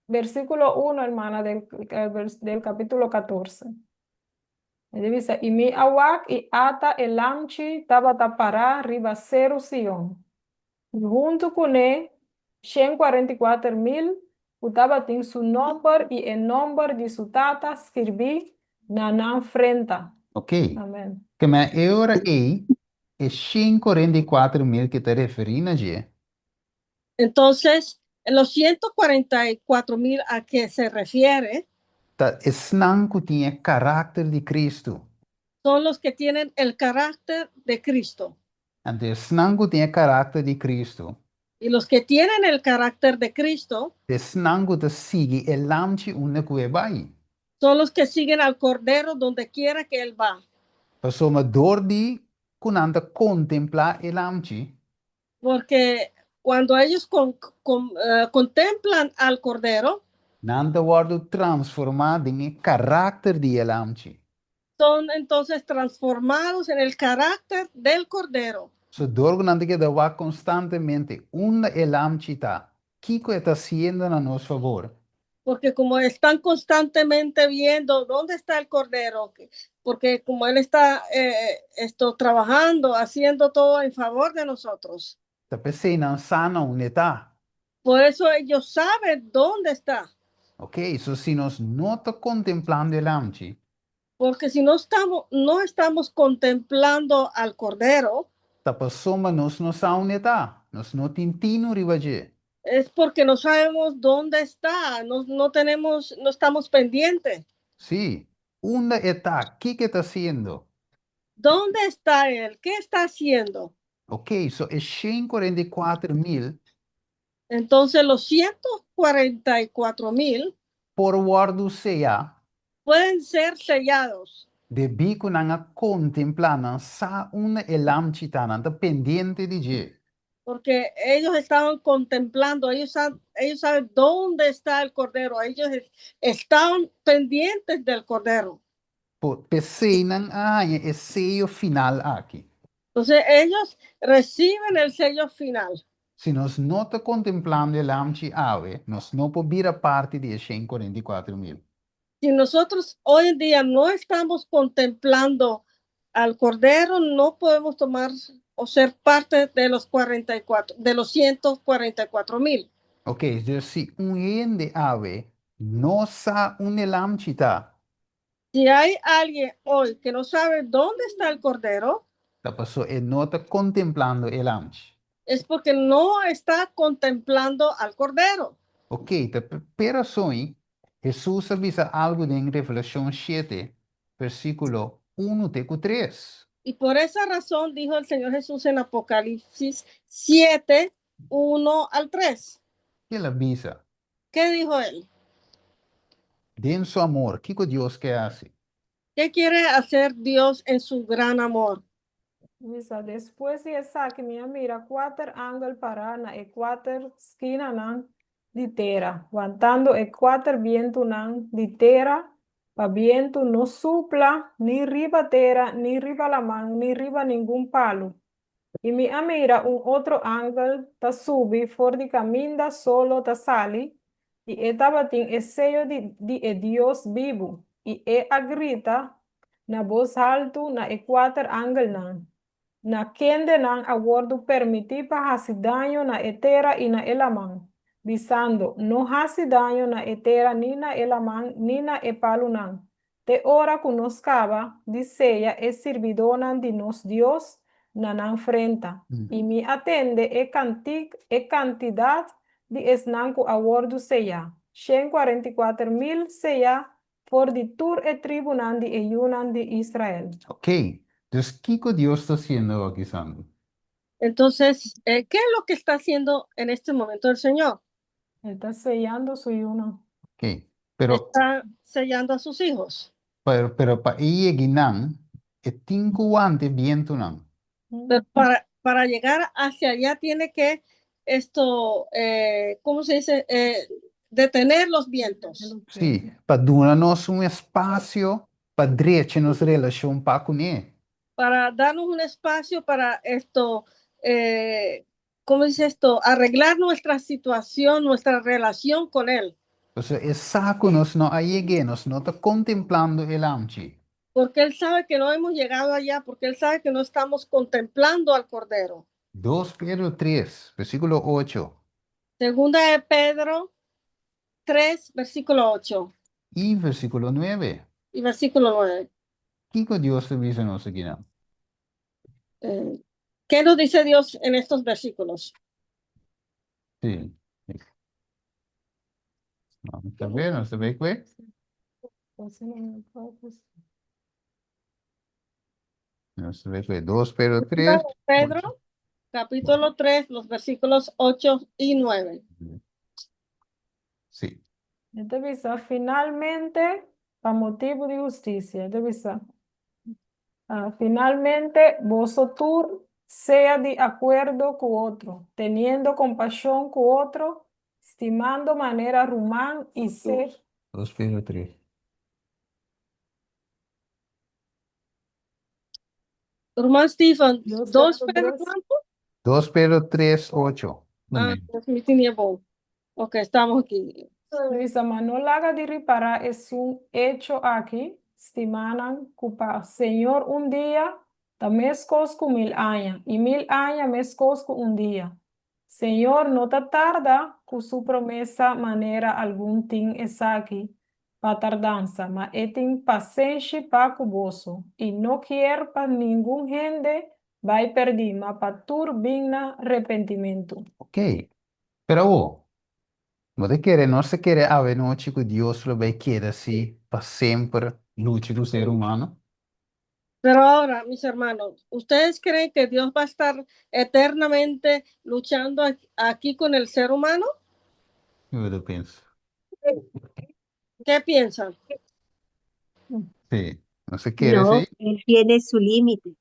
versíkulo 1, hermana, del kapítulo 14. E ta bisa, I mi a wak i ata e Lamchi tabata pará riba Seru Sion. I huntu kuné 144.000 ku tabatin su nòmber i e nòmber di su Tata skirbí na nan frenta. Ok. Amèn. Keme e ora ei, e 144.000 ku ta referí na dje. Entonces, los 144.000 a que se refiere Ta esnan ku tin e karakter di Kristu. Son los que tienen el carácter de Cristo. Anto esnan ku tin e karakter di Kristu. Y los que tienen el carácter de Cristo. Esnan ku ta sigui e Lamchi unda ku e bai. Son los que siguen al Cordero donde quiera que Él va. Pasobra dor di ku nan ta kontemplá e Lamchi. Porque cuando ellos contemplan al Cordero. Nan ta wòrdu transformá den e karakter di e Lamchi. Son entonces transformados en el carácter del Cordero. So dor ku nan ta keda wak konstantemente unda e Lamchi ta, kiko e ta hasiendo na nos fabor. Porque como están constantemente viendo dónde está el Cordero, porque como Él está esto, trabajando, haciendo todo en favor de nosotros. Ta p'esei nan sa na unda e ta. Por eso ellos saben dónde está. Ok, so si nos no ta kontemplando e Lamchi. Porque si no estamos contemplando al Cordero. Ta pasobra nos no sa unda e ta. Nos no tin tinu riba dje. Es porque no sabemos dónde está, no, no tenemos, no estamos pendientes. Sí, unda e ta, kiko e ta hasiendo? ¿Dónde está él? ¿Qué está haciendo? Ok, so e 144.000 Entonces los 144 mil por wòrdu seyá pueden ser sellados. Debí ku nan a kontemplá, nan sa unda e Lamchi ta, nan ta pendiente di dje. Porque ellos estaban contemplando, ellos saben dónde está el Cordero, ellos estaban pendientes del Cordero. P'esei nan a haña e seyo final aki. Entonces ellos reciben el sello final. Si nos no ta kontemplando e Lamchi awe, nos no por bira parti di e 144.000. Si nosotros hoy en día no estamos contemplando al Cordero, no podemos tomar o ser parte de los 44, de los 144 mil. Ok, dus si un hende awe no sa unda e Lamchi ta, Si hay alguien hoy que no sabe dónde está el Cordero, ta paso e no ta kontemplando e Lamchi. Es porque no está contemplando al Cordero. Ok, ta pero soi, Hesus a bisa algu den Revelashon 7, versíkulo 1 te ku 3. Y por esa razón dijo el Señor Jesús en Apocalipsis 7, 1 al 3. Kiko el a bisa? ¿Qué dijo él? Den su amor, kiko Dios ke hasi? ¿Qué quiere hacer Dios en su gran amor? Bisa, despues di esaki mi a mira kuater angel pará na e kuater skinanan di tera, wantando e kuater bientunan di tera, pa bientu no supla ni riba tera, ni riba laman, ni riba ningun palu. I mi a mira un otro angel ta subi for di kaminda solo ta sali, i e tabatin e seyo di di e Dios bibu, i e a grita na bos haltu na e kuater angelnan, na kendenan a wòrdu permití pa hasi daño na e tera i na e laman, bisando, No hasi daño na e tera ni na e laman ni na e palunan, te ora ku nos kaba di seya e sirbidónan di nos Dios na nan frenta. I mi a tende e kantik e kantidat di esnan ku a wòrdu seyá, 144.000 seyá for di tur e tribunan di e yunan di Israel. Ok, dus kiko Dios ta hasiendo aki, Sandy? Entonces, ¿qué es lo que está haciendo en este momento el Señor? E ta seyando su yunan. Ok, pero Está sellando a sus hijos. Pero pa e yega einan, e tin ku wanta bientunan. Pero para llegar hacia allá tiene que esto, ¿cómo se dice? Detener los vientos. Sí, pa duna nos un espasio pa drecha nos relashon pa kuné. Para darnos un espacio para esto, ¿cómo dice esto? Arreglar nuestra situación, nuestra relación con Él. Pasobra e sa ku nos no a yega, nos no ta kontemplando e lamchi. Porque Él sabe que no hemos llegado allá, porque Él sabe que no estamos contemplando al Cordero. 2 Pedro 3, versíkulo 8. Segunda de Pedro 3, versículo 8. I versíkulo 9. Y versículo 9. Kiko Dios ta bisa nos akinan? ¿Qué nos dice Dios en estos versículos? Sí. Ban wak, nos ta bai? Nos ta bai 2 Pedro 3. Pedro, capítulo 3, los versículos 8 y 9. Sí. E ta bisa, finalmente, pa motibu di hustisia, e ta bisa, finalmente, boso tur sea di akuerdo ku otro, teniendo kompashon ku otro, stimando manera ruman i ser. 2 Pedro 3. Hermano Stephen, 2 2 Pedro Pedro 3. ¿cuánto? 2 Pedro 3, 8. Ah, pues mi tenía bom. Ok, estamos aquí. Bisa, ma no laga di ripará esun echo aki, stimánan, ku pa Señor un dia ta meskos ku 1000 aña, i 1000 aña meskos ku un dia. Señor no ta tarda ku su promesa manera algun tin esaki pa tardansa, ma e tin pasenshi pa ku boso, i no kier pa ningun hende bai pèrdí, ma pa tur bin na repentimentu. Ok. Pero, oh, bo ta kere, nos ta kere anochi ku Dios lo bai keda asina pa semper lucha ku ser humano? Pero ahora, mis hermanos, ¿ustedes creen que Dios va a estar eternamente luchando aquí con el ser humano? Kiko bo ta pensa? ¿Qué piensan? Sí. Nos ta kere No, asina? él tiene su límite.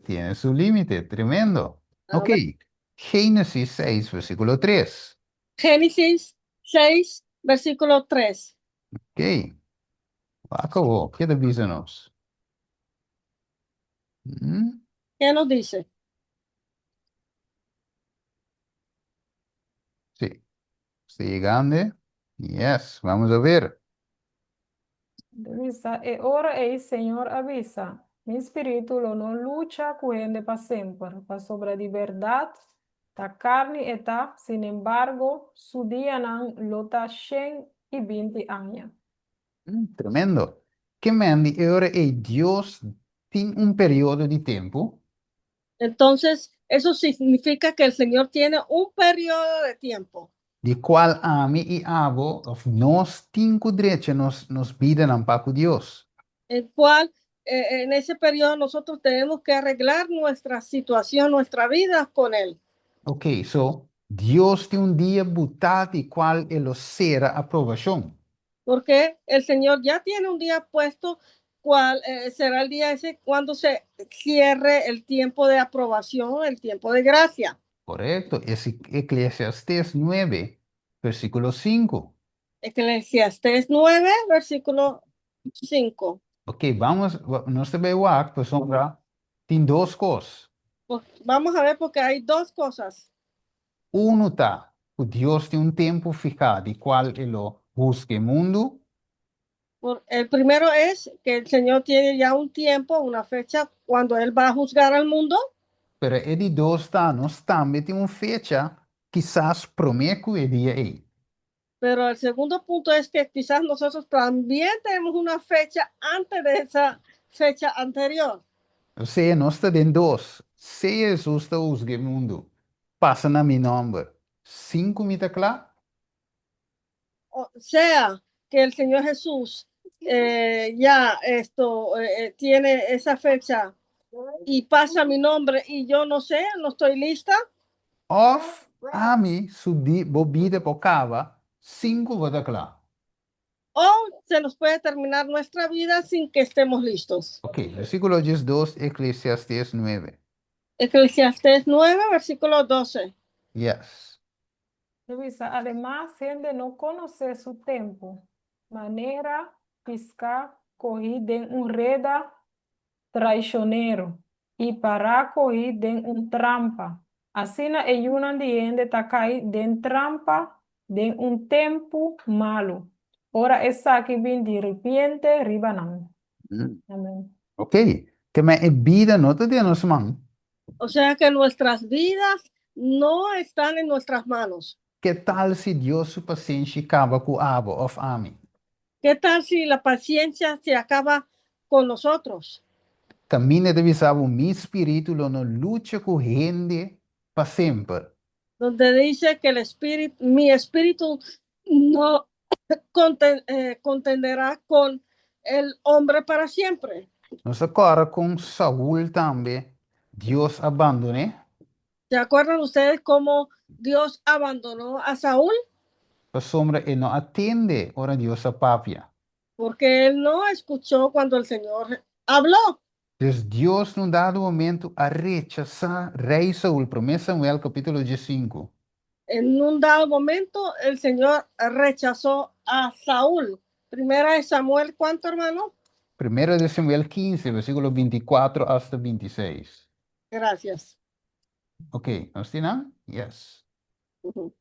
Tiene su límite, tremendo. A Ok. ver. Génesis 6, versíkulo 3. Génesis 6, versículo 3. Ok. Akabó. Kiko ta bisa nos? ¿Qué nos dice? Sí. Está yegando. Yes, ban wak. Bisa, e ora ei Señor a bisa, mi spiritu lo no lucha ku hende pa semper, pasobra di berdat, ta karni e ta, sin embargo, su dianan lo ta 120 aña. Tremendo. Ke men e ora ei Dios tin un periodo di tempu Entonces, eso significa que el Señor tiene un periodo de tiempo di kual ami i abo, òf nos tin ku drecha nos bidanan pa ku Dios. El cual en ese periodo nosotros tenemos que arreglar nuestra situación, nuestra vida con Él. Ok, so Dios tin un dia butá di kual e lo sera aprobashon. Porque el Señor ya tiene un día puesto, cual será el día ese cuando se cierre el tiempo de aprobación, el tiempo de gracia. Korekto, Eklesiastés 9, versíkulo 5. Eclesiastés 9, versículo 5. Ok, ban, nos ta bai wak, pasobra, tin dos kos. Pues vamos a ver, porque hay dos cosas. Uno ta, ku Dios tin un tempu fihá di kual e lo husga mundu. El primero es que el Señor tiene ya un tiempo, una fecha, cuando Él va a juzgar al mundo. Pero e di dos ta, nos tambe tin un fecha, kisas promé ku e dia ei. Pero el segundo punto es que quizás nosotros también tenemos una fecha antes de esa fecha anterior. O sea, nos ta den dos. Si Hesus ta husga mundu, pasa na mi nòmber. Sin ku mi ta kla? O sea, que el Señor Jesús ya esto tiene esa fecha y pasa mi nombre y yo no sé, no estoy lista. Òf ami su di, bo bida por kaba, sin ku bo ta kla. O se nos puede terminar nuestra vida sin que estemos listos. Ok, versíkulo 2, Eklesiastés 9. Eclesiastés 9, versículo 12. Yes. Luisa, ademas, hende no konosé su tempu. Manera piská kohí den un reda traishonero i para kohí den un trampa. Asina e yunan di hende ta kai den trampa den un tempu malu. Ora esaki bin di repente riba nan. Amèn. Ok, ke men e bida no ta den nos man. O sea que nuestras vidas no están en nuestras manos. Ke tal si Dios su pasenshi kaba ku abo òf ami? ¿Qué tal si la paciencia se acaba con nosotros? Kaminda e ta bisa bo, mi spiritu lo no lucha ku hende pa semper. Donde dice que el espíritu, mi espíritu no contenderá con el hombre para siempre. Nos ta kòrda ku Saul tambe, Dios a bandon'é. ¿Se acuerdan ustedes cómo Dios abandonó a Saúl? Pasobra e no a tende ora Dios a papia. Porque él no escuchó cuando el Señor habló. Entonses, Dios, na un dado momento, a rechasá Rei Saul. 1 Samuel kapítulo 5. En un dado momento, el Señor rechazó a Saúl. Primera de Samuel, ¿cuánto, hermano? 1 de Samuel 15, versíkulo 24 hasta 26. Gracias. Ok, nos tin? Yes. Ujú.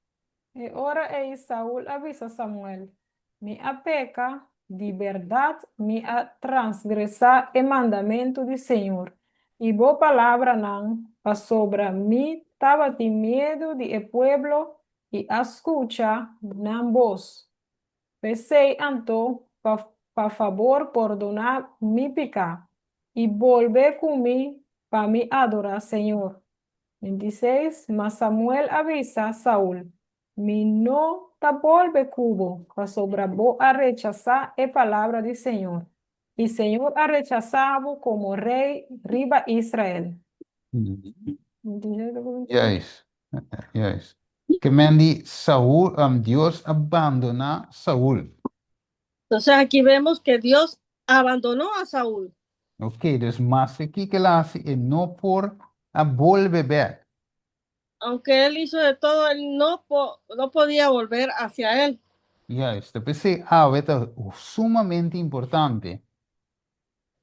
I ora ei Saul a bisa Samuel: Mi a peka, di bèrdat mi a transgredí e mandamentu di Señor. I bo palabranan, pasobra mi tabatin miedu di e pueblo i a skucha nan bos. P'esei anto, pa fabor pordoná mi piká i bolbe ku mi pa mi adorá Señor. 26, Ma Samuel a bisa Saul: Mi no ta bolbe ku bo, pasobra bo a rechasá e palabra di Señor. I Señor a rechasá bo komo rei riba Israel. Yes. Ke men di Saul, Dios a bandoná Saul. Entonces aquí vemos que Dios abandonó a Saúl. Ok, dus maske kiko el a hasi, e no por a bolbe bèk. Aunque él hizo de todo, él no podía volver hacia él. Yes, p'esei awe ta sumamente importante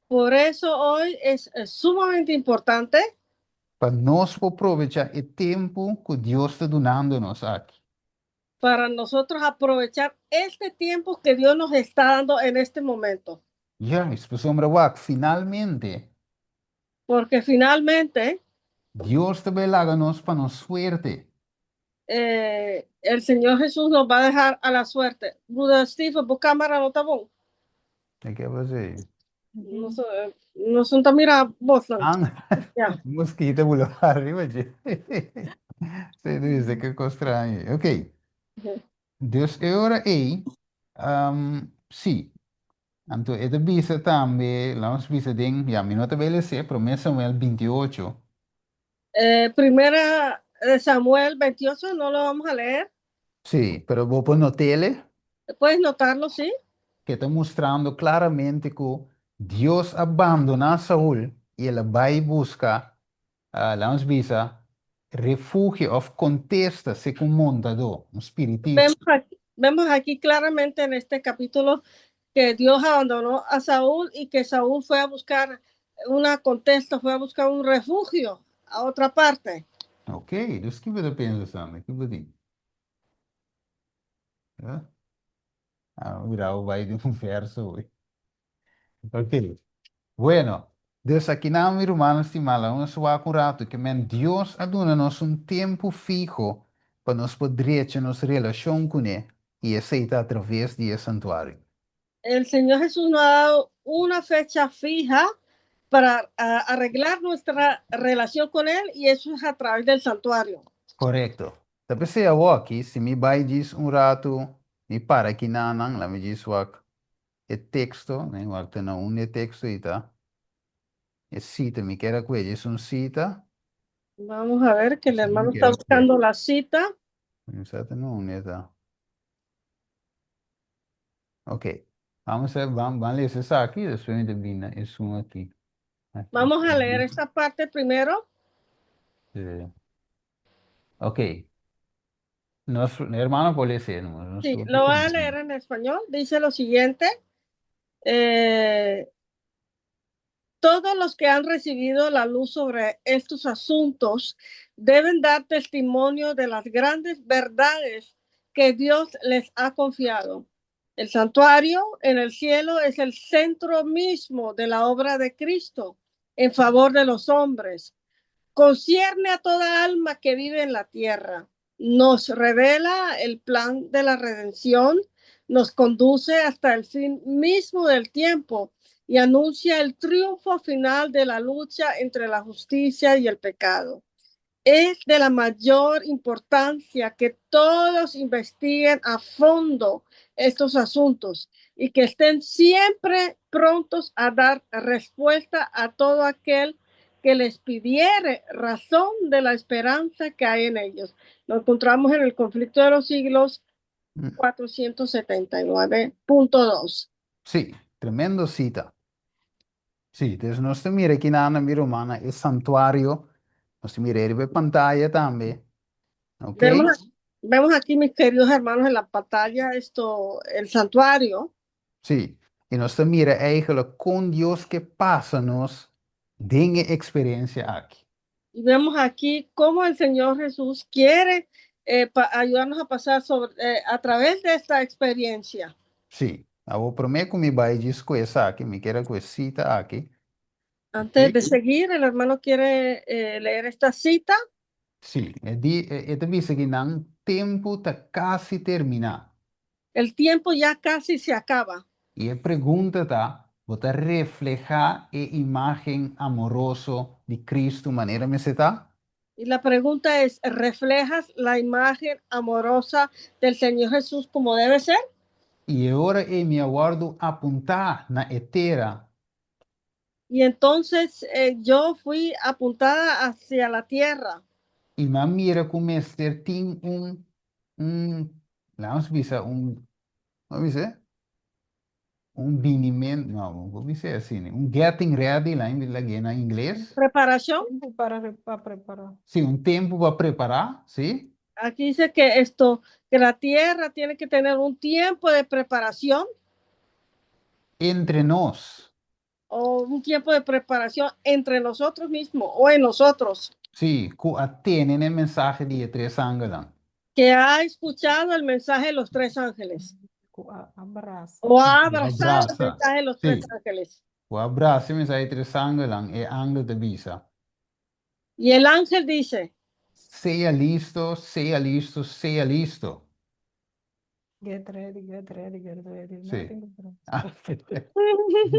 Por eso hoy es sumamente importante pa nos aprovechá e tempu ku Dios ta dunando nos aki. Para nosotros aprovechar este tiempo que Dios nos está dando en este momento. Yes, pasobra wak, finalmente, Porque finalmente Dios ta bai laga nos pa nos suerte. El Señor Jesús nos va a dejar a la suerte. Bruder Steve, bo kámara no ta bon. Kiko a pasa? No, no son mira bos. No. Ah, Ya. Mosquito a bula ariba. Si, dice ku kos straño. Ok. Dus e ora ei, sí. Anto, e ta bisa tambe, laga nos bisa den, ya, mi no ta lesa, Promé Samuel 28. Primera de Samuel 28, no lo vamos a leer. Sí, pero bo por not'é. Puedes notarlo, sí. Ku ta mustrando klaramente ku Dios a bandoná Saul i el a bai buska, laga nos bisa, refugio òf kontesta serka un montadó, un spiritista. Vemos aquí claramente en este capítulo que Dios abandonó a Saúl y que Saúl fue a buscar una contesta, fue a buscar un refugio a otra parte. Ok, dus kiko bo ta pensa, Sandra? Kiko bo di? Ja? Ah, mira, bai den un verso. Ok. Bueno, dus aki nan, mi ruman stimá, nos wak un ratu ke men Dios a duna nos un tempu fiho pa nos por drecha nos relashon kuné i esei ta atraves di e santuario. El Señor Jesús nos ha dado una fecha fija para arreglar nuestra relación con Él y eso es a través del santuario. Korekto. Ta p'esei aki, si mi bai djis un ratu, mi para aki nan, laga mi djis wak e teksto, ne, wak te na un teksto ei ta. E sita, mi ke ku e un sita. Vamos a ver que el Sí, hermano está quiero que- buscando la cita. No ta no, ta. Ok. Ban ban ban lesa esaki, despues mi ta esun aki. Aki. Vamos a leer esta parte primero. Sí. Ok. Nos ruman por lesa, no? Sí, lo voy a leer en español. Dice lo siguiente. Todos los que han recibido la luz sobre estos asuntos deben dar testimonio de las grandes verdades que Dios les ha confiado. El santuario en el cielo es el centro mismo de la obra de Cristo en favor de los hombres. Concierne a toda alma que vive en la tierra. Nos revela el plan de la redención, nos conduce hasta el fin mismo del tiempo y anuncia el triunfo final de la lucha entre la justicia y el pecado. Es de la mayor importancia que todos investiguen a fondo estos asuntos y que estén siempre prontos a dar respuesta a todo aquel que les pidiere razón de la esperanza que hay en ellos. Lo encontramos en el Conflicto de los siglos 479.2. Sí, tremendo sita. Sí, entonses nos mira aki na mi ruman e santuario, nos mira den pantaya tambe. Ok? Vemos aquí, mis queridos hermanos, en la pantalla esto, el santuario. Sí, i nos mira eigenlijk kon Dios ke pasa nos den e eksperensia aki. Y vemos aquí cómo el Señor Jesús quiere ayudarnos a pasar a través de esta experiencia. Sí, awor promé ku mi bai djis ku esaki, mi ke ku e sita aki. Antes de seguir, el hermano quiere leer esta cita. Sí, e di, e ta bisa ku nan tempu ta kasi terminá. El tiempo ya casi se acaba. I e pregunta ta, bo ta reflehá e imágen amoroso di Kristu manera mester ta? Y la pregunta es, ¿reflejas la imagen amorosa del Señor Jesús como debe ser? I ora ei mi a wòrdu apuntá na e tera. Y entonces yo fui apuntada hacia la tierra. I m'a mira ku mester tin un, laga bisa, un, kon bisa? Un binimentu, no, kon bisa asina, un getting ready, la na ingles. Preparación. Tempu pa prepará. Sí, un tempu pa prepará, sí? Aquí dice que esto, que la tierra tiene que tener un tiempo de preparación. Entre nos. O un tiempo de preparación entre nosotros mismos o en nosotros. Sí, ku a tende e mensahe di tres angelnan. Que ha escuchado el mensaje de los tres ángeles. Ku a brasa. O ha abrazado el Brasa. Mensaje de los tres ángeles. Ku a brasa e mensahe di tres angelnan, e angel ta bisa. Y el ángel dice: Sea listo, sea listo, sea listo. Get ready, get ready, get ready. No tengo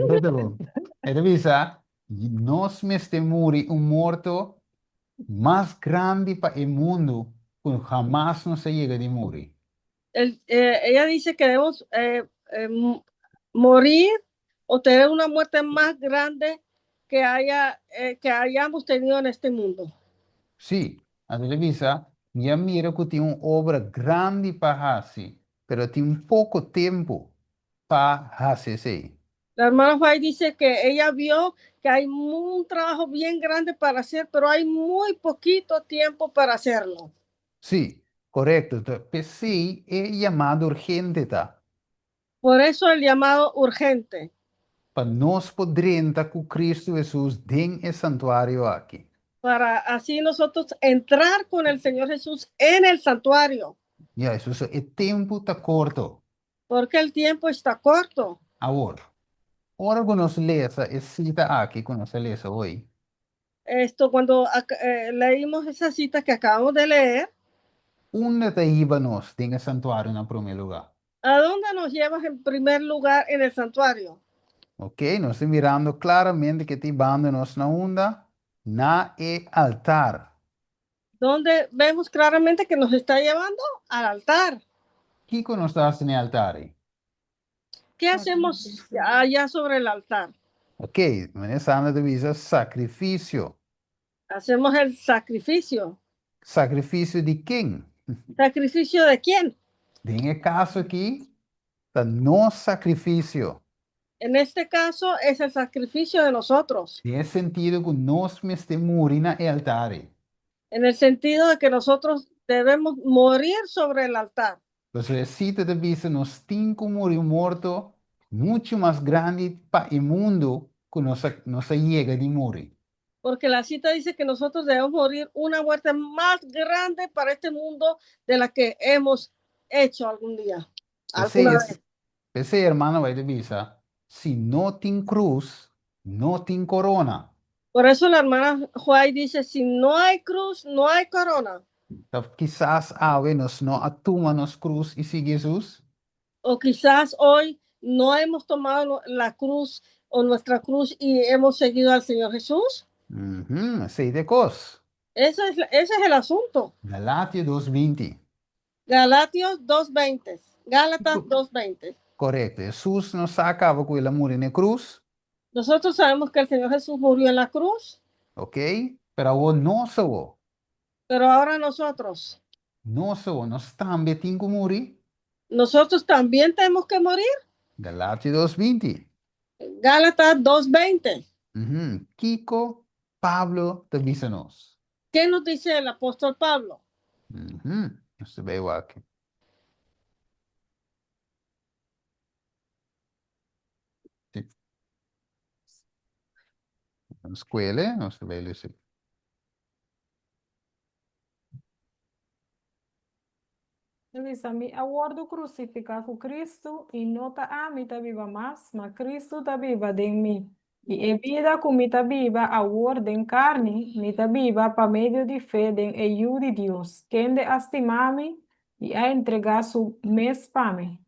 Muchu bon. E ta bisa, nos mester muri un morto mas grandi pa e mundu ku hamas nos a yega di muri. Ella dice que debemos morir. O tener una muerte más grande que haya, que hayamos tenido en este mundo. Sí, anto e ta bisa, Mi a mira ku tin un obra grandi pa hasi, pero tin poko tempu pa hasi esei. La hermana White dice que ella vio que hay un trabajo bien grande para hacer, pero hay muy poquito tiempo para hacerlo. Sí, korekto. P'esei e yamado urgente ta. Por eso el llamado urgente. Pa nos por drenta ku Kristu Hesus den e santuario aki. Para así nosotros entrar con el Señor Jesús en el santuario. Ya, Hesus, e tempu ta korto. Porque el tiempo está corto. Awor, ora ku nos lesa e sita aki ku nos a lesa hoy. Esto, cuando leímos esa cita que acabamos de leer. Unda ta hiba nos den e santuario na promé lugá? ¿A dónde nos lleva en primer lugar en el santuario? Ok, nos ta mirando klaramente ku ta hibando nos na unda? Na e altar. Donde vemos claramente que nos está llevando al altar. Kiko nos ta hasi na e altar ei? ¿Qué hacemos allá sobre el altar? Ok, manera Sandra ta bisa sakrifisio. Hacemos el sacrificio. Sakrifisio di ken? ¿Sacrificio de quién? Den e kaso aki, ta nos sakrifisio. En este caso es el sacrificio de nosotros. Den e sentido ku nos mester muri na e altar ei. En el sentido de que nosotros debemos morir sobre el altar. Pasobra e sita ta bisa nos tin ku muri un morto muchu mas grandi pa e mundu ku nos a nos a yega di muri. Porque la cita dice que nosotros debemos morir una muerte más grande para este mundo de la que hemos hecho algún día, P'esei alguna vez. P'esei hermana White ta bisa, Si no tin krus, no tin korona. Por eso la hermana White dice, si no hay cruz, no hay corona. Ta kisas awe nos no a tuma nos krus i sigui Hesus? O quizás hoy no hemos tomado la cruz o nuestra cruz y hemos seguido al Señor Jesús? Esei ta e kos. Ese es el asunto. Galatio 2:20. Galatios 2:20. Gálatas 2:20. Korekto. Hesus no sa kaba ku el a muri na e krus. Nosotros sabemos que el Señor Jesús murió en la cruz. Ok, pero awor nos awor. Pero ahora nosotros. Nos awor, nos tambe tin ku muri? Nosotros también tenemos que morir? Galatio 2:20. Gálatas 2:20. Kiko Pablo ta bisa nos? ¿Qué nos dice el apóstol Pablo? Nos ta bay wak. Sí. Nos kuele, nos ta bay lesa. E bisa, Mi a wòrdu krusifiká ku Kristu, i no ta ami ta biba mas, ma Kristu ta biba den mi. I e bida ku mi ta biba awor den karni, mi ta biba pa medio di fe den e Yu di Dios, kende a stima mi i a entregá su mes pa mi.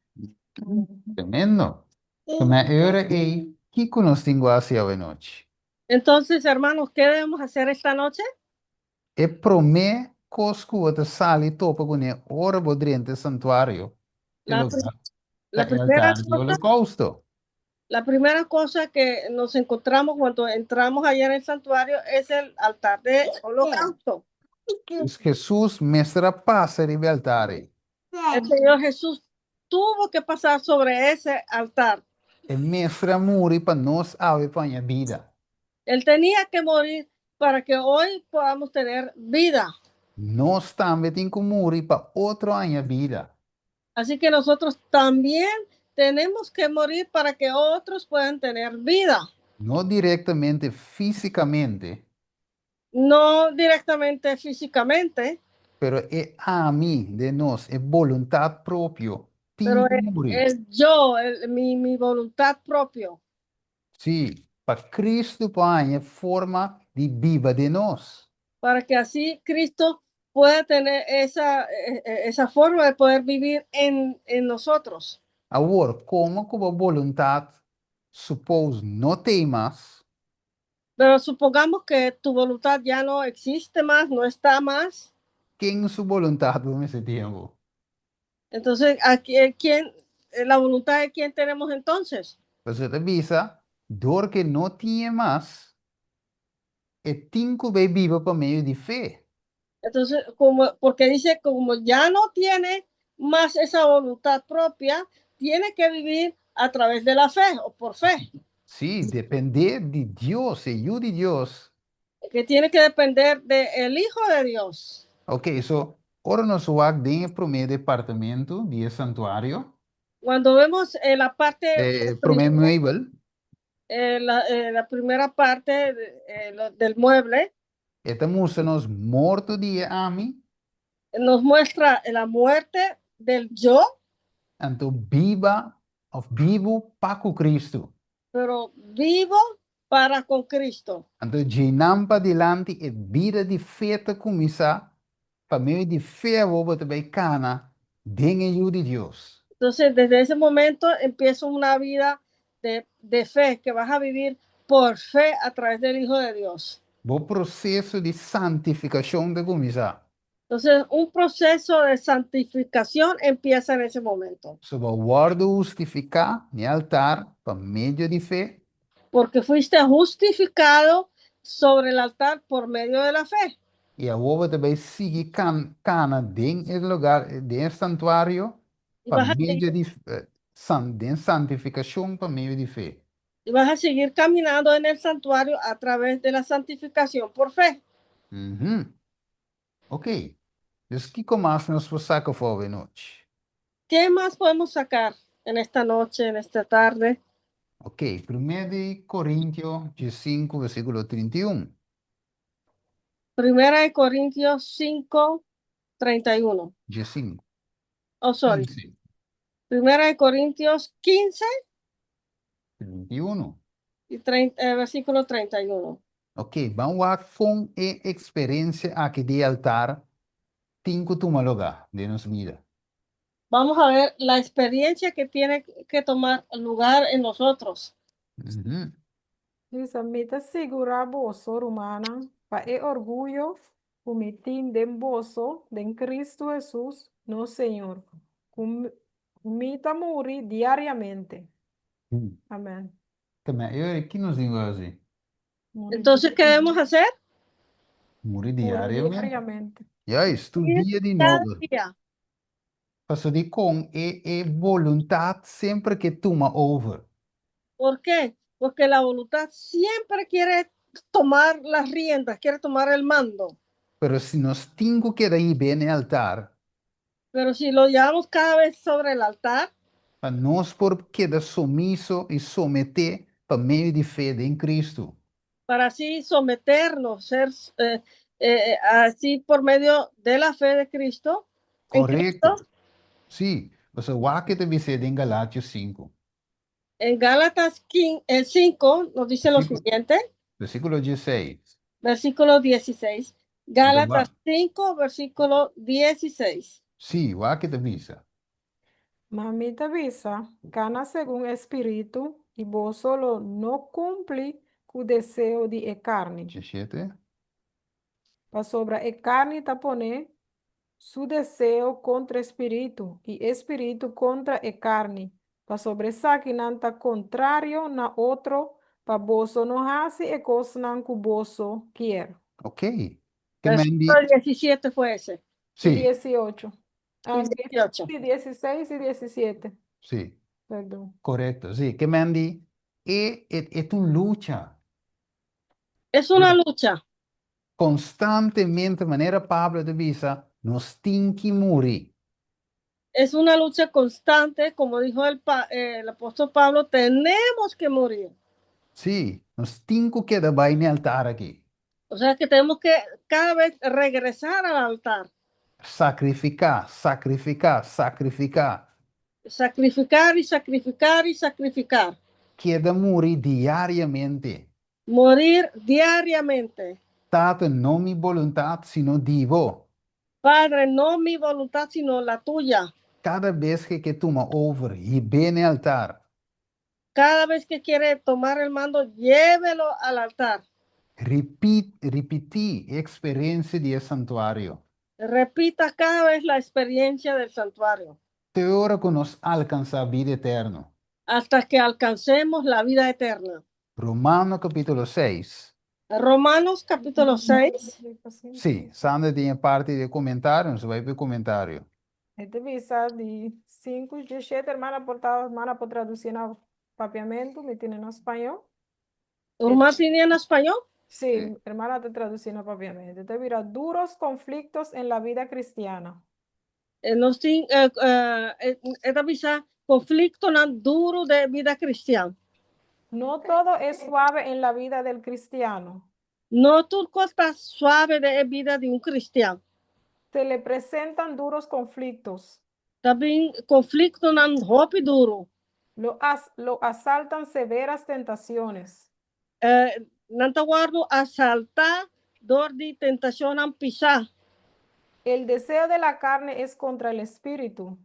Tremendo! Tuma e ora ei, kiko nos tin ku hasi awenochi? Entonces, hermanos, ¿qué debemos hacer esta noche? E promé kos ku bo ta sali topa kuné ora bo drenta e santuario, e lugá ta e altar di holokousto. La primera cosa que nos encontramos cuando entramos allá en el santuario es el altar de holocausto. Pues Hesus mester a pasa riba e altar ei. El Señor Jesús tuvo que pasar sobre ese altar. E mester a muri pa nos awe paña bida. Él tenía que morir para que hoy podamos tener vida. Nos tambe tin ku muri pa otro haña bida. Así que nosotros también tenemos que morir para que otros puedan tener vida. No direktamente físikamente. No directamente físicamente. Pero e ami den nos, e boluntat propio, tin Pero ku muri. el yo, mi voluntad propio. Sí, pa Cristo por haña forma di biba den nos. Para que así Cristo pueda tener esa forma de poder vivir en nosotros. Awor, komo ku bo boluntat suppose no t'ei mas? Pero supongamos que tu voluntad ya no existe más, no está más. Ken su boluntat bo mester tin awor? Entonces, ¿a quién, la voluntad de quién tenemos entonces? Pues e ta bisa, dor ku e no tin e mas, e tin ku bai biba pa medio di fe. Entonces, como, porque dice, como ya no tiene más esa voluntad propia, tiene que vivir a través de la fe o por fe. Sí, dependé di Dios, e Yu di Dios. Que tiene que depender del Hijo de Dios. Ok, so, ora nos wak den e promé departamento di e santuario. Cuando vemos en la parte E promé muebel. La primera parte del mueble. E ta mustra nos morto di e ami. Nos muestra la muerte del yo. Anto biba òf bibu pa ku Kristu. Pero vivo para con Cristo. Anto djeinan padilanti e bida di fe ta kuminsá, pa medio di fe awor bo ta bai kana den e Yu di Dios. Entonces, desde ese momento empieza una vida de fe, que vas a vivir por fe a través del Hijo de Dios. Bo proseso di santifikashon ta kuminsá. Entonces, un proceso de santificación empieza en ese momento. So bo a wòrdu hustifiká n'e altar pa medio di fe. Porque fuiste justificado sobre el altar por medio de la fe. I awor bo ta bai sigui kana den e lugar, den e santuario, pa medio di den santifikashon pa medio di fe. Y vas a seguir caminando en el santuario a través de la santificación por fe. Ok. Dus kiko mas nos por saka for awe nochi? Qué más podemos sacar en esta noche, en esta tarde? Ok, Primera di Korintio 5, versíkulo 31. Primera de Corintios 5, 31. 5. Oh, sorry. 15. Primera de Corintios 15. 31. Y versículo 31. Ok, ban wak kon e eksperensia aki di altar tin ku tuma lugá den nos bida. Vamos a ver la experiencia que tiene que tomar lugar en nosotros. Bisa, Mi ta sigurá boso, rumannan, pa e orguyo ku mi tin den boso, den Kristu Hesus, nos Señor, ku mi ta muri diariamente. Amèn. Tambe, e ora ki nos tin ku hasi? Entonces, ¿qué debemos hacer? Muri Muri diariamente. diariamente. Juist, tur dia di Cada nobo. dia. Pasobra dikon e e boluntat semper ke tuma over. ¿Por qué? Porque la voluntad siempre quiere tomar las riendas, quiere tomar el mando. Pero si nos tin ku keda hib'é n'e altar. Pero si lo llevamos cada vez sobre el altar. Pa nos por keda sumiso i someté pa medio di fe den Cristo. Para así someternos, ser así por medio de la fe de Cristo. En Korekto. Cristo. Sí, pasobra wak ke ta bis'é den Galatios sinku. En Gálatas el 5 nos dice lo siguiente. Versíkulo dieseis. Versículo 16. Gálatas 5, versículo 16. Sí, wak ke ta bisa. Ma mi ta bisa, kana segun e spiritu, i boso lo no kumpli ku deseo di e karni. Diesshete. Pasobra e karni ta pone su deseo kontra e spiritu, i e spiritu kontra e karni, pasobra esakinan ta kontrario na otro pa boso no hasi e kosnan ku boso kier. Ok. Ke men di. Versículo 17 fue ese. Sí. 18. Ah, 18. Sí, 16 i 17. Sí. Perdon. Korekto. Sí. Ke men di e e ta un lucha. Es una lucha. Konstantemente, manera Pablo ta bisa, nos tin ki muri. Es una lucha constante, como dijo el apóstol Pablo, tenemos que morir. Sí, nos tin ku keda bai n'e altar aki. O sea que tenemos que cada vez regresar al altar. Sakrifiká, sakrifiká, sakrifiká. Sacrificar y sacrificar y sacrificar. Keda muri diariamente. Morir diariamente. Tata, no mi boluntat, sino di bo. Padre, no mi voluntad, sino la tuya. Kada bes ku e ke tuma over, hib'é n'e altar. Cada vez que quiere tomar el mando, llévelo al altar. Ripití e eksperensia di e santuario. Repita cada vez la experiencia del santuario. Te ora ku nos alkansá bida eterno. Hasta que alcancemos la vida eterna. Romano kapítulo 6. Romanos capítulo 6. Sí, Sandra tin e parti di komentario, nos bai pa e komentario. E ta bisa di 5 i 7, hermana por ta, hermana por tradusí na papiamentu, mi tene na spañó. Ruman tene na spañó? Sí, hermana ta tradusí na papiamentu. Ta bira duros conflictos en la vida cristiana. Nos tin, e ta bisa konfliktonan duru den bida kristian. No todo es suave en la vida del cristiano. No tur kos ta suave den e bida di un kristian. Se le presentan duros conflictos. Ta bin konfliktonan hopi duru. Lo asaltan severas tentaciones. Nan ta wòrdu asaltá dor di tentashonnan pisá. El deseo de la carne es contra el espíritu.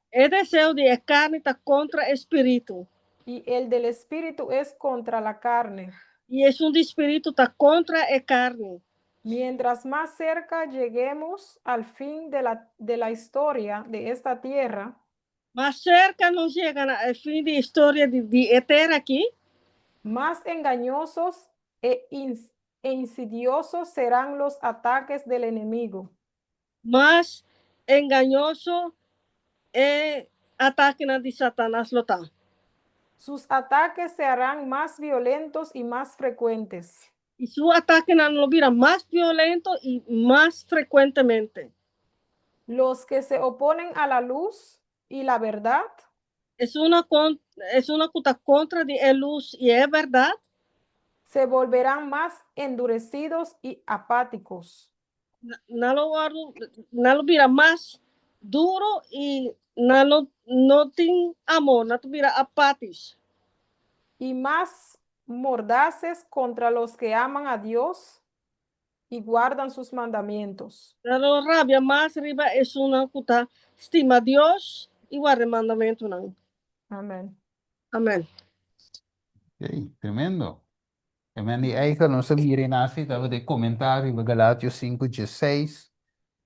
E deseo di e karni ta kontra e spiritu. Y el del espíritu es contra la carne. I esun di spiritu ta kontra e karni. Mientras más cerca lleguemos al fin de la historia de esta tierra, Mas serka nos yega na e fin di historia di e tera aki, más engañosos e insidiosos serán los ataques del enemigo. Mas engañoso e atakenan di Satanas lo ta. Sus ataques se harán más violentos y más frecuentes. I su atakenan lo bira mas violento i mas frekuentemente. Los que se oponen a la luz y la verdad Esunnan ku ta kontra di e lus i e bèrdat, se volverán más endurecidos y apáticos. Nan lo bira mas duru i nan lo no tin amor, nan ta bira apátiko. Y más mordaces contra los que aman a Dios y guardan sus mandamientos. Nan lo rabia mas riba esunnan ku ta stima Dios i warda mandamentunan. Amèn. Amèn. Ok, tremendo. Amèn. I eigenlijk nos a mira nasi tabata e komentario di Galatio 5, 16,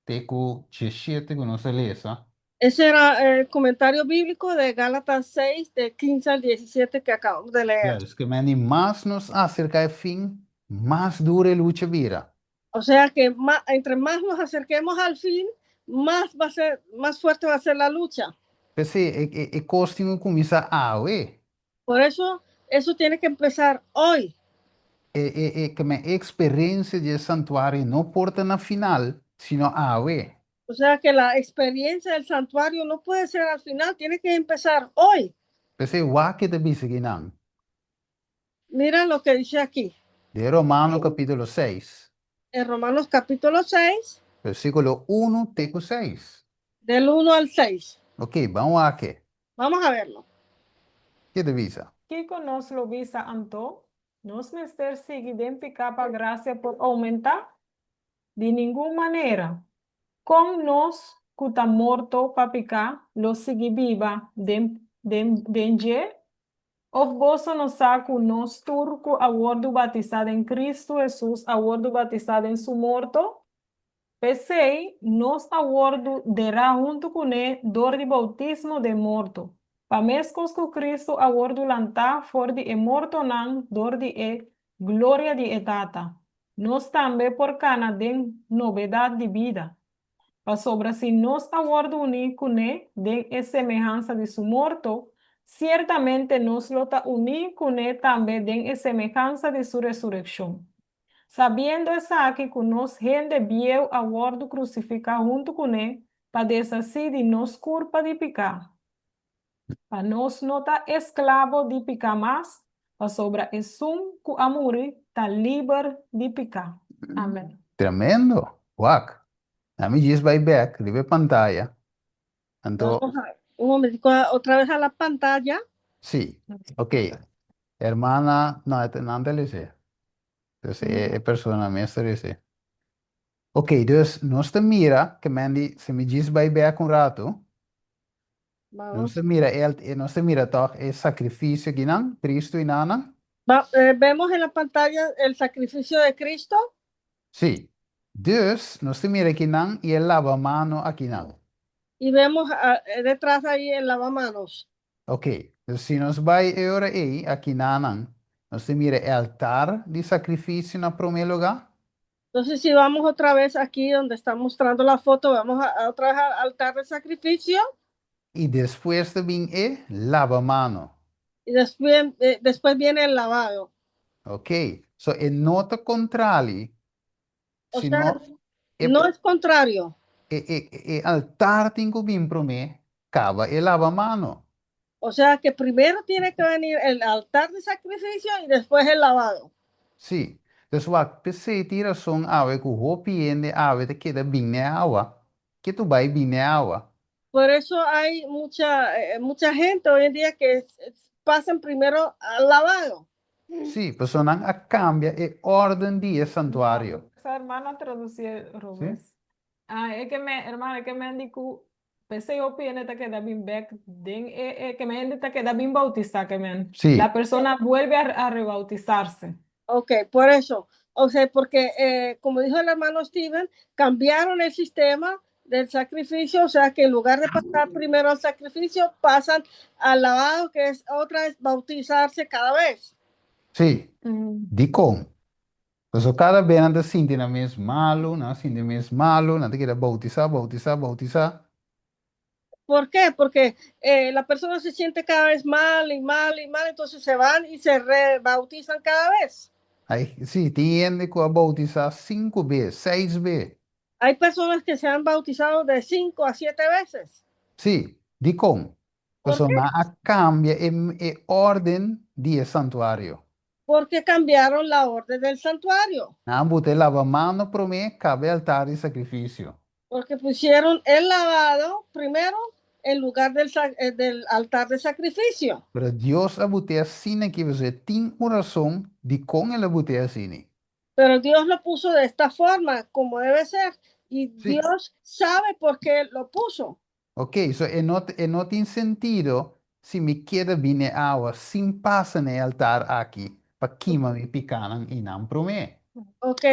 te ku 17 ku nos a lesa. Ese era el comentario bíblico de Gálatas 6, de 15 al 17 que acabamos de leer. Yes, ke men mas nos aserká e fin, mas duru e lucha bira. O sea que entre más nos acerquemos al fin, más va a ser, más fuerte va a ser la lucha. P'esei, e kos tin ku kuminsá awe. Por eso, eso tiene que empezar hoy. E ke men eksperensia di santuario no por ta na final, sino awe. O sea que la experiencia del santuario no puede ser al final, tiene que empezar hoy. P'esei, wak kiko e ta bisa akinan. Mira lo que dice aquí. Di Romano kapítulo 6, En Romanos capítulo 6, versíkulo 1 te 6. Del 1 al 6. Ok, ban wak. Vamos a verlo. Kiko e ta bisa? Kiko nos lo bisa anto? Nos mester sigui den piká pa grasia por oumentá? Di ningun manera. Kon nos ku ta morto pa piká, lo sigui biba den dje? Òf boso no sa ku nos tur ku a wòrdu batisá den Kristu Hesus a wòrdu batisá den su morto? P'esei, nos a wòrdu derá huntu kuné dor di boutismo den morto. Pa meskos ku Kristu a wòrdu lantá for di e mortonan dor di e gloria di e Tata, nos tambe por kana den novedat di bida. Pasobra si nos a wòrdu uní kuné den e semehansa di su morto, siertamente nos lo ta uní kuné tambe den e semehansa di su resurekshon. Sabiendo esaki ku nos hende bieu a wòrdu krusifiká huntu kuné pa deshasí di nos kurpa di piká. Pa nos no ta esklabo di piká mas, pasobra esun ku a muri ta liber di piká. Amèn. Tremendo. Wak. Ami djis bai bèk, riba pantaya. Anto, Vamos a un momentico, otra vez a la pantalla. Sí. Ok. Hermana, no, nan ta lesa. Dus e persona mes ta lesa. Ok, dus nos ta mira, ke men di, si mi djis bai bèk un ratu, nos Vamos. Ta mira, nos ta mira toch e sakrifisio akinan, Kristu einan. Vemos en la pantalla el sacrificio de Cristo. Sí. Dus nos ta mira akinan i e lavamano akinan. Y vemos detrás ahí el lavamanos. Ok. Dus si nos bai e ora ei, akinan, nos ta mira e altar di sakrifisio na promé lugá. Entonces, si vamos otra vez aquí donde está mostrando la foto, vamos a otra vez al altar de sacrificio. I despues ta bin e labamano. Y después viene el lavado. Ok. So e no ta kontrali, O sino sea, e, no es contrario. e altar tin ku bin promé, kaba e labamano. O sea que primero tiene que venir el altar de sacrificio y después el lavado. Sí. Dus wak, p'esei tin rason awe ku hopi hende awe ta keda bin na awa. Ketu bai bin na awa. Por eso hay mucha gente hoy en día que pasan primero al lavado. Sí, pasobra nan a kambia e órden di santuario. Esa hermana traducí robes. Ah, e ke men, hermana, e ke men di ku p'esei hopi hende ta keda bin bèk den e ke men hende ta keda bin boutisá ke men. La persona vuelve a rebautizarse. Ok, por eso. O sea, porque como dijo el hermano Steven, cambiaron el sistema del sacrificio, o sea que en lugar de pasar primero al sacrificio, pasan al lavado, que es otra vez bautizarse cada vez. Sí, dikon. Pues kada bes nan ta sinti nan mes malu, nan sinti mes malu, nan ta kere boutisá, boutisá, boutisá. ¿Por qué? Porque la persona se siente cada vez mal y mal y mal, entonces se van y se rebautizan cada vez. Ai, sí, tin hende ku a boutisá 5 bes, 6 bes. Hay personas que se han bautizado de 5 a 7 veces. Sí, dikon. ¿Por Pues qué? nan a kambia e órden di santuario. Porque cambiaron la orden del santuario. Nan a buta labamano promé, kaba altar di sakrifisio. Porque pusieron el lavado primero en lugar del altar de sacrificio. Pero Dios a but'é asina ku bo tin un rason dikon el a but'é asina. Pero Dios lo puso de esta forma, como debe ser. Y Dios sabe por qué lo puso. Ok, so e no tin sentido si mi keda bin na awa sin pasa na altar aki pa kima mi pikánan einan promé. Ok,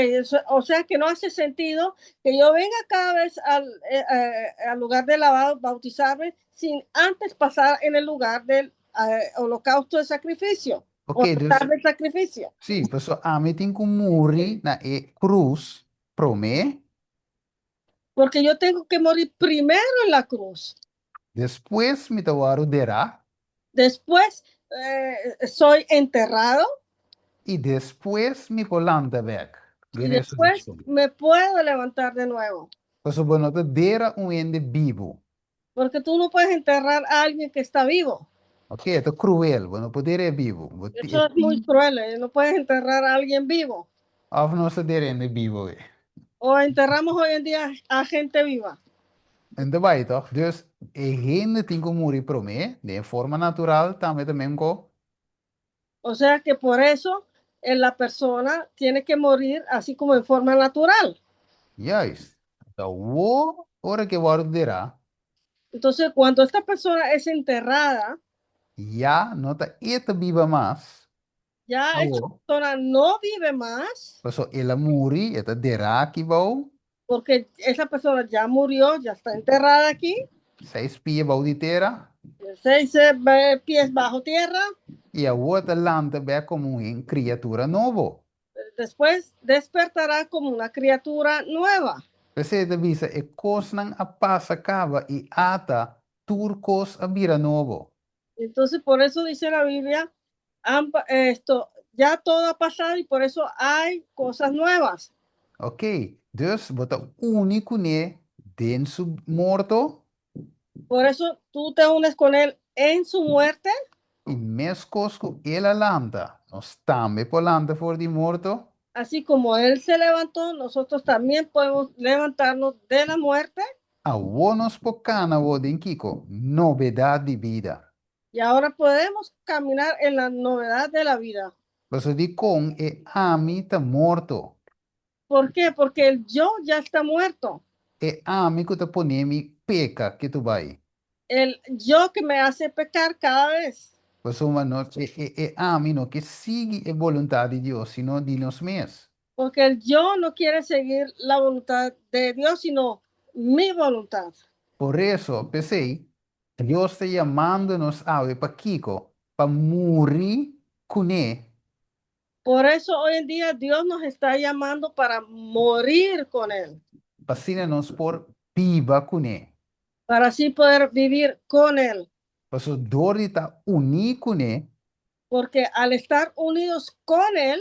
o sea que no hace sentido que yo venga cada vez al lugar de lavado, bautizarme, sin antes pasar en el lugar del holocausto de sacrificio. Ok, o dus, altar de sacrificio. Sí, pues ami tin ku muri na e krus promé, Porque yo tengo que morir primero en la cruz. Despues mi ta wòrdu derá Después soy enterrado i despues mi por lanta bèk. Y después me puedo levantar de nuevo. Pues bo no ta dera un hende bibu. Porque tú no puedes enterrar a alguien que está vivo. Ok, ta kruel, bo no por der'é bibu. Eso es muy cruel, ¿eh? No puedes enterrar a alguien vivo. Òf nos ta dera hende bibu. O enterramos hoy en día a gente viva. Anto bai, toch? Dus e hende tin ku muri promé, di forma natural, tambe tambe ko. O sea que por eso la persona tiene que morir así como en forma natural. Juist. Anto, ora ku e wòrdu derá, Entonces, cuando esta persona es enterrada, ya no ta e ta biba mas. Ya esta Awor. persona no vive más, Paso el a muri, e ta derá aki bou, porque esa persona ya murió, ya está enterrada aquí, 6 pia bou di tera, 6 pies bajo tierra. I awor e ta lanta bèk komo un kriatura nobo. Después despertará como una criatura nueva. P'esei ta bisa e kosnan a pasa kaba i ata tur kos a bira nobo. Entonces, por eso dice la Biblia, esto, ya todo ha pasado y por eso hay cosas nuevas. Ok, dus bo ta uni kuné den su morto Por eso tú te unes con él en su muerte. I meskos ku el a lanta, nos tambe por lanta for di morto. Así como él se levantó, nosotros también podemos levantarnos de la muerte. Awor nos por kana den kiko, novedat di bida. Y ahora podemos caminar en la novedad de la vida. Paso dikon e ami ta morto. ¿Por qué? Porque el yo ya está muerto. E ami ku ta pone mi peka ketu bai. El yo que me hace pecar cada vez. Paso no, e ami no ke sigui e boluntat di Dios, sino di nos mes. Porque el yo no quiere seguir la voluntad de Dios, sino mi voluntad. Por eso, p'esei, Dios ta yamando nos awe pa kiko? Pa muri kuné. Por eso hoy en día Dios nos está llamando para morir con Él. Pa asina nos por biba kuné. Para así poder vivir con Él. Paso dor di ta uní kuné. Porque al estar unidos con Él.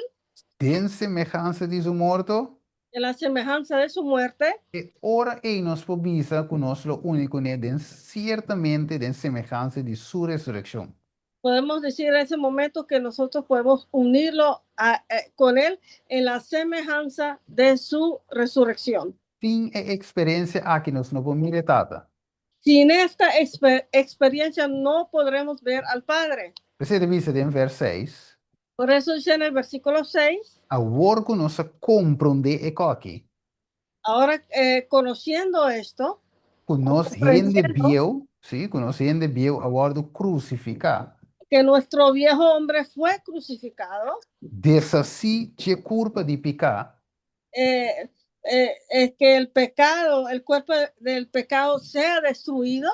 Den semehansa di su morto. En la semejanza de su muerte. E ora ei nos por bisa ku nos lo uni kuné den siertamente den semehansa di su resurekshon. Podemos decir en ese momento que nosotros podemos unirlo a, eh, con Él en la semejanza de su resurrección. Sin e eksperensia aki nos no por mira e Tata. Sin esta exper experiencia no podremos ver al Padre. P'esei ta bisa den vers seis. Por eso dice en el versículo 6. Awor ku nos a komprondé e koki. Ahora eh, conociendo esto. Ku nos hende bieu, sí, ku nos hende bieu a wòrdu krusifiká. Que nuestro viejo hombre fue crucificado. Deshasí dje kurpa di piká. Eh, eh, eh, que el pecado, el cuerpo del pecado sea destruido.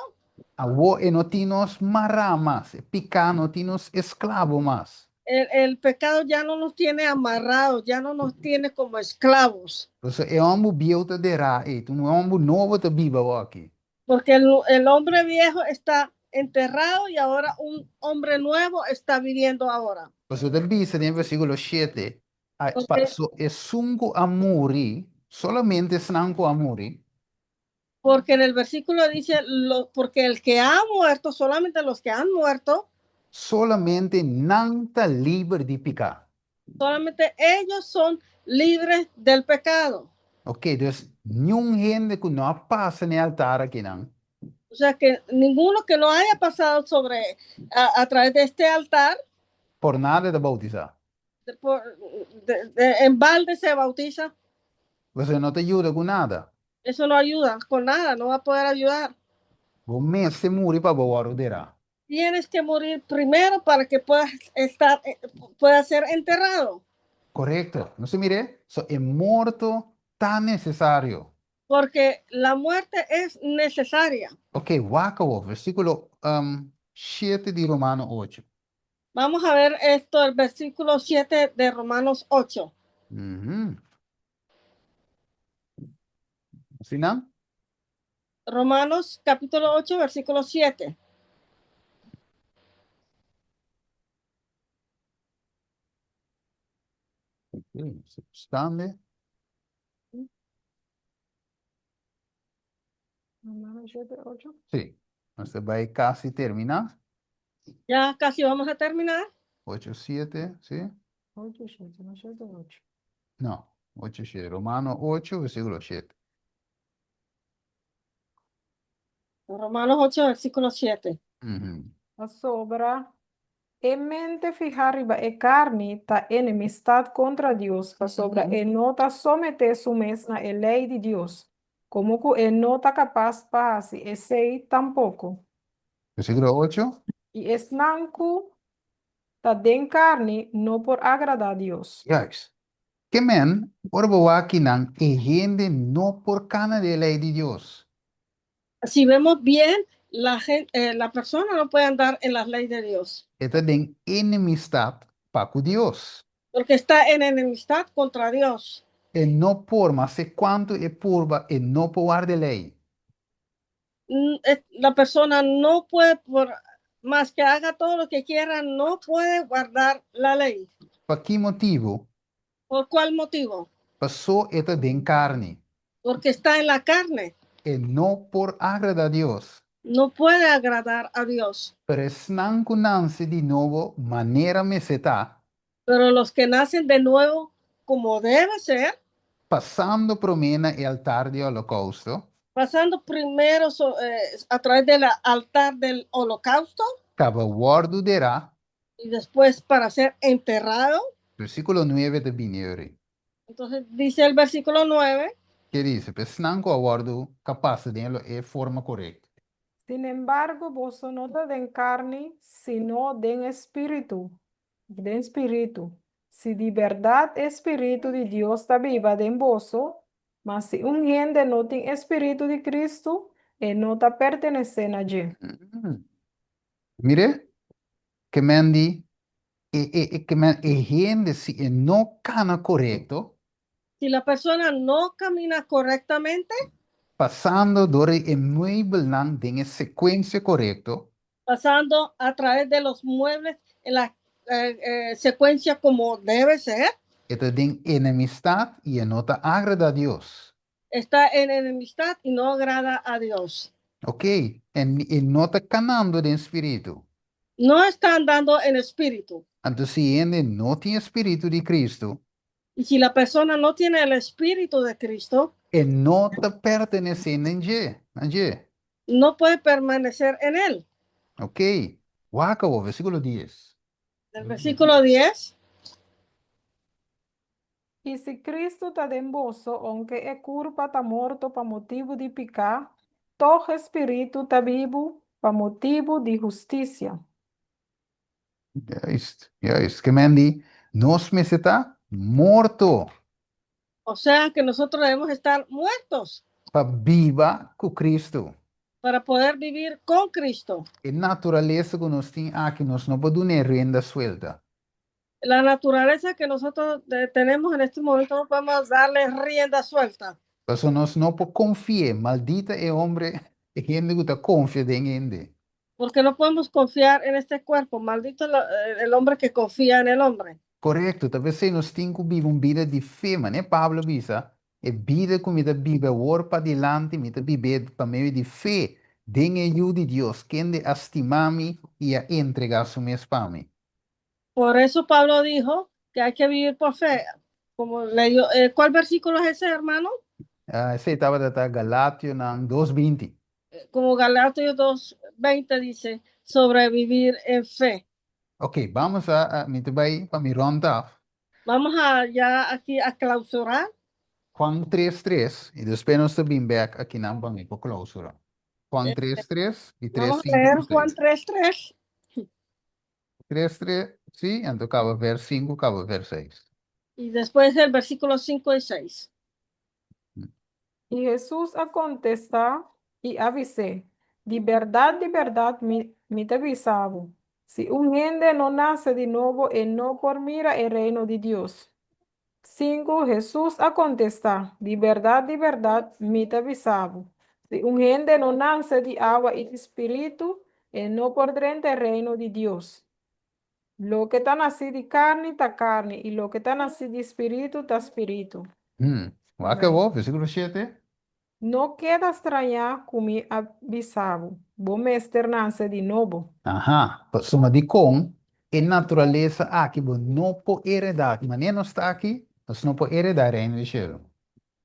Awor e no tin nos mará mas, e piká no tin nos esklabo mas. El, el pecado ya no nos tiene amarrados, ya no nos tiene como esclavos. Pasobra e hòmber bieu ta derá ei, un hòmber nobo ta biba awor aki. Porque el, el hombre viejo está enterrado y ahora un hombre nuevo está viviendo ahora. Pasobra ta bisa den versíkulo shete, A paso esun ku a muri, solamente esnan ku a muri. Porque en el versículo dice, lo, porque el que ha muerto, solamente los que han muerto. Solamente nan ta liber di piká. Solamente ellos son libres del pecado. Ok, dus niun hende ku no a pasa na e altar akinan. O sea que ninguno que no haya pasado sobre a, a través de este altar. Por nada e ta bautisá. Por, de, de, en balde se bautiza. Esei no ta yuda ku nada. Eso no ayuda con nada, no va a poder ayudar. Bo mester muri pa bo wòrdu derá. Tienes que morir primero para que puedas estar, puedas ser enterrado. Korekto. Nos ta mir'é? So e morto ta nesesario. Porque la muerte es necesaria. Ok, wak awor, versíkulo shete di Romano ocho. Vamos a ver esto, el versículo 7 de Romanos 8. Asina? Romanos capítulo 8, versículo 7. Stande. Romanos 7, 8. Sí. Nos ta bai kasi terminá. Ya casi vamos a terminar. 8, 7, sí? 8, 7, no 7, 8. No, 8, 7. Romano 8, versículo 7. Romanos 8, versículo 7. Pasobra e mente fihá riba e karni ta enemistat kontra Dios, pasobra e no ta someté su mes na e lei di Dios, komo ku e no ta kapas pa hasi esei tampoko. Versíkulo ocho. I esnan ku ta den karni no por agradá Dios. Juist. Ke men, ora bo wak kinan, e hende no por kana den e lei di Dios. Si vemos bien, la gen, eh, la persona no puede andar en las leyes de Dios. E ta den enemistad pa ku Dios. Porque está en enemistad contra Dios. E no por, maske kuantu e purba, e no por warda e lei. La persona no puede, por más que haga todo lo que quiera, no puede guardar la ley. Pa ki motibu? Por cuál motivo? Pasó e ta den karni. Porque está en la carne. E no por agradá Dios. No puede agradar a Dios. Pero esnan ku nanse di nobo manera mester ta. Pero los que nacen de nuevo como debe ser. Pasando promé na e altar di holokousto. Pasando primero a través del altar del holocausto. Kaba wòrdu derá. Y después para ser enterrado. Versíkulo nuebe ta bini ori. Entonces dice el versículo 9. Ke dice? Pa esnan ku a wòrdu kapas ta den e forma korekto. Sin embargo, boso no ta den karni, sino den e spiritu. Den spiritu. Si di bèrdat e spiritu di Dios ta biba den boso, ma si un hende no tin e spiritu di Kristu, e no ta pertenesé na dje. Mira, ke men di, e, e, e, ke men, e hende si e no kana korekto, Si la persona no camina correctamente, pasando dor di e muebelnan den e sekuensia korekto, pasando a través de los muebles en la secuencia como debe ser, e ta den enemistat i e no ta agradá Dios. Está en enemistad y no agrada a Dios. Ok, e no ta kanando den spiritu. No está andando en espíritu. Anto si hende no tin e spiritu di Kristu, Y si la persona no tiene el espíritu de Cristo, e no ta pertenesé na dje, na dje. No puede permanecer en él. Ok, wak awor, versíkulo dies. El versículo 10. I si Kristu ta den boso, ounke e kurpa ta morto pa motibu di piká, tòg e spiritu ta bibu pa motibu di hustisia. Juist, juist. Ke men di, nos mester ta morto. O sea que nosotros debemos estar muertos. Pa biba ku Kristu. Para poder vivir con Cristo. E naturalesa ku nos tin aki, nos no por duna e rienda suelta. La naturaleza que nosotros tenemos en este momento no podemos darle rienda suelta. Pasobra nos no por konfi'é. Maldita e hombre, e hende ku ta konfia den hende. Porque no podemos confiar en este cuerpo. Maldito el hombre que confía en el hombre. Korekto, ta p'esei nos tin ku biba un bida di fe, manera Pablo a bisa, E bida ku mi ta biba awor padilanti, mi ta bib'é pa medio di fe den e Yu di Dios, kende a stima mi i a entregá su mes pa mi. Por eso Pablo dijo que hay que vivir por fe. Como leyó, ¿cuál versículo es ese, hermano? Esei tabata ta Galationan dos binti. Como Galatios 2:20 dice sobre vivir en fe. Ok, bamos a, mi ta bai pa mi rond af. Vamos a ya aquí a clausurar. Juan tres tres, i despues nos ta bin bek akinan pa mi por clausura. Juan tres tres i tres Vamos a sinku leer ku Juan seis. 3, 3. Tres tres, sí, anto kaba vers sinku, kaba vers seis. Y después el versículo 5 y 6. I Hesus a kontestá i a bis'é, Di bèrdat, di bèrdat mi mi ta bisa bo, si un hende no nase di nobo e no por mira e Reino di Dios. Sinku, Hesus a kontestá, Di bèrdat, di bèrdat mi ta bisa bo, si un hende no nase di awa i di spiritu, e no por drenta e Reino di Dios. Loke ta nasí di karni ta karni, i loke ta nasí di spiritu ta spiritu. Wak awor, versíkulo shete. No keda strañá ku mi a bisa bo, Bo mester nase di nobo. Aha, pasobra dikon e naturalesa aki bo no por heredá, manera nos ta aki, nos no por heredá e Reino di Shelu.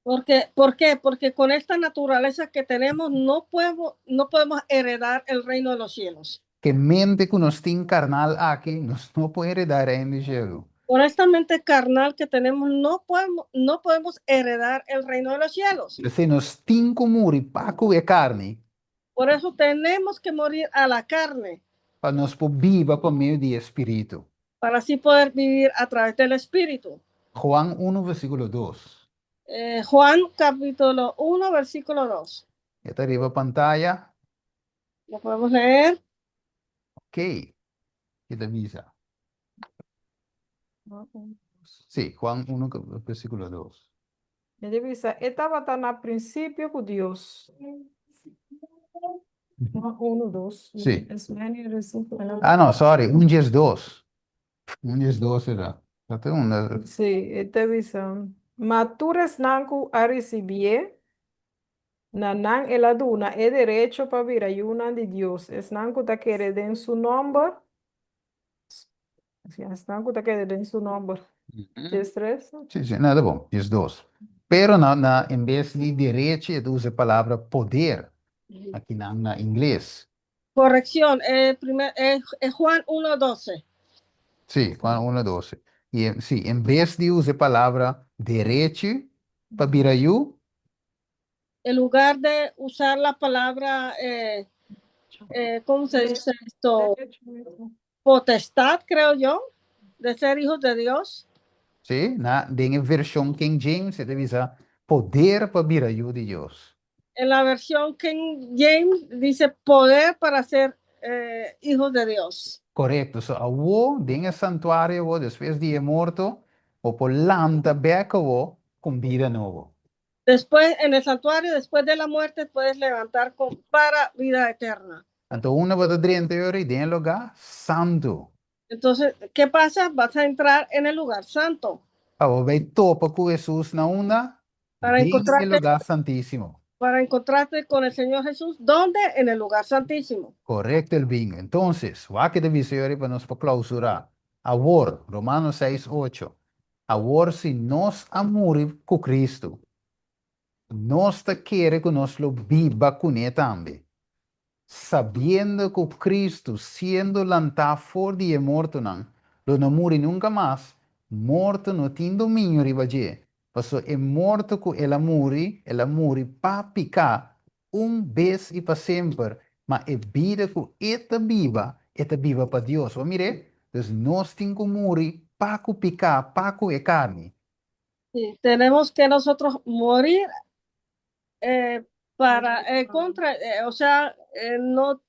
Porque, ¿por qué? Porque con esta naturaleza que tenemos no podemos, no podemos heredar el reino de los cielos. Ku e mente ku nos tin karnal aki, nos no por heredá e Reino di Shelu. Con esta mente carnal que tenemos no podemos, no podemos heredar el reino de los cielos. P'esei nos tin ku muri pa ku e karni. Por eso tenemos que morir a la carne. Pa nos por biba pa medio di e Spiritu. Para así poder vivir a través del Espíritu. Juan unu versíkulo dos. Juan capítulo 1 versículo 2. E ta riba pantaya. Lo podemos leer. Ok. Ki ta bisa? Sí, Juan 1 versíkulo 2. E ta bisa, E tabata na prinsipio ku Dios. Juan 1, 2. Sí. Ah, no, sorry, un dies dos. Un dies dos era. Ta te un. Sí, e ta bisa, Ma tur esnan ku a risibié, na nan el a duna e derecho pa bira yunan di Dios, esnan ku ta kere den su nòmber. Sí, esnan ku ta kere den su nòmber. Dies tres? Sí, sí, no, ta bon, dies dos. Pero na, na, en bes di derecho e ta usa e palabra poder, akinan na ingles. Corrección, primer, Juan 1:12. Sí, Juan 1:12. I sí, en bes di usa e palabra derecho pa bira yu, En lugar de usar la palabra, ¿cómo se dice esto? Potestad, creo yo, de ser hijos de Dios. Sí, na, den e vershon King James e ta bisa poder pa bira yu di Dios. En la versión King James dice poder para ser hijos de Dios. Korekto. So awor den e santuario bo despues di e morto, bo por lanta bèk awor ku bida nobo. Después, en el santuario, después de la muerte, puedes levantar para vida eterna. Anto unda bo ta drenta den e lugá santu. Entonces, ¿qué pasa? Vas a entrar en el lugar santo. Pa bo bai topa ku Hesus na unda? Para Den e encontrarte, lugá santísimo. Para encontrarte con el Señor Jesús. ¿Dónde? En el lugar santísimo. Korekto, el bingo. Entonces, wak kiko ta bisa pa nos pa klousurá. Awor, Romano 6, 8. Awor si nos a muri ku Kristu, nos ta kere ku nos lo biba kuné tambe. Sabiendo ku Kristu, siendo lantá for di e mortonan, lo no muri nunka mas, morto no tin dominio riba dje. Paso e morto ku el a muri, el a muri pa piká un bes i pa semper, ma e bida ku e ta biba, e ta biba pa Dios. Bo mira, dus nos tin ku muri pa ku piká, pa ku e karni. Sí, tenemos que nosotros morir para contra, o sea, no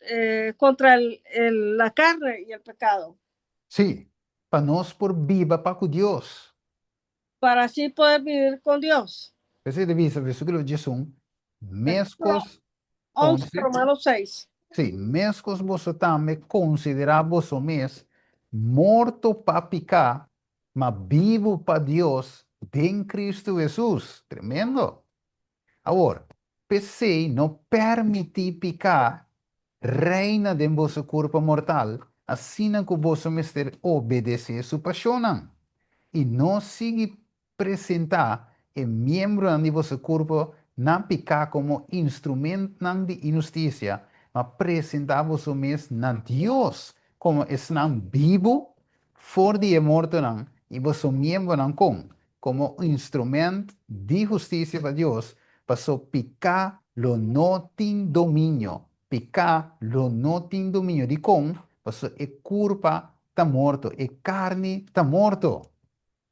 contra la carne y el pecado. Sí, pa nos por biba pa ku Dios. Para así poder vivir con Dios. Esei ta bisa, versíkulo 11, meskos 11, 11. Romanos 6. Sí, meskos boso tambe konsiderá boso mes morto pa piká, ma bibu pa Dios den Kristu Hesus. Tremendo. Awor, p'esei no permití piká reina den boso kurpa mortal, asina ku boso mester obedesé su pashonnan. I no sigui presentá e miembronan di boso kurpa na piká komo instrumentonan di inhustisia, ma presentá boso mes na Dios komo esnan bibu for di e mortonan i boso miembronan komo instrumento di hustisia pa Dios, paso piká lo no tin dominio. Piká lo no tin dominio dikon, paso e kurpa ta morto, e karni ta morto.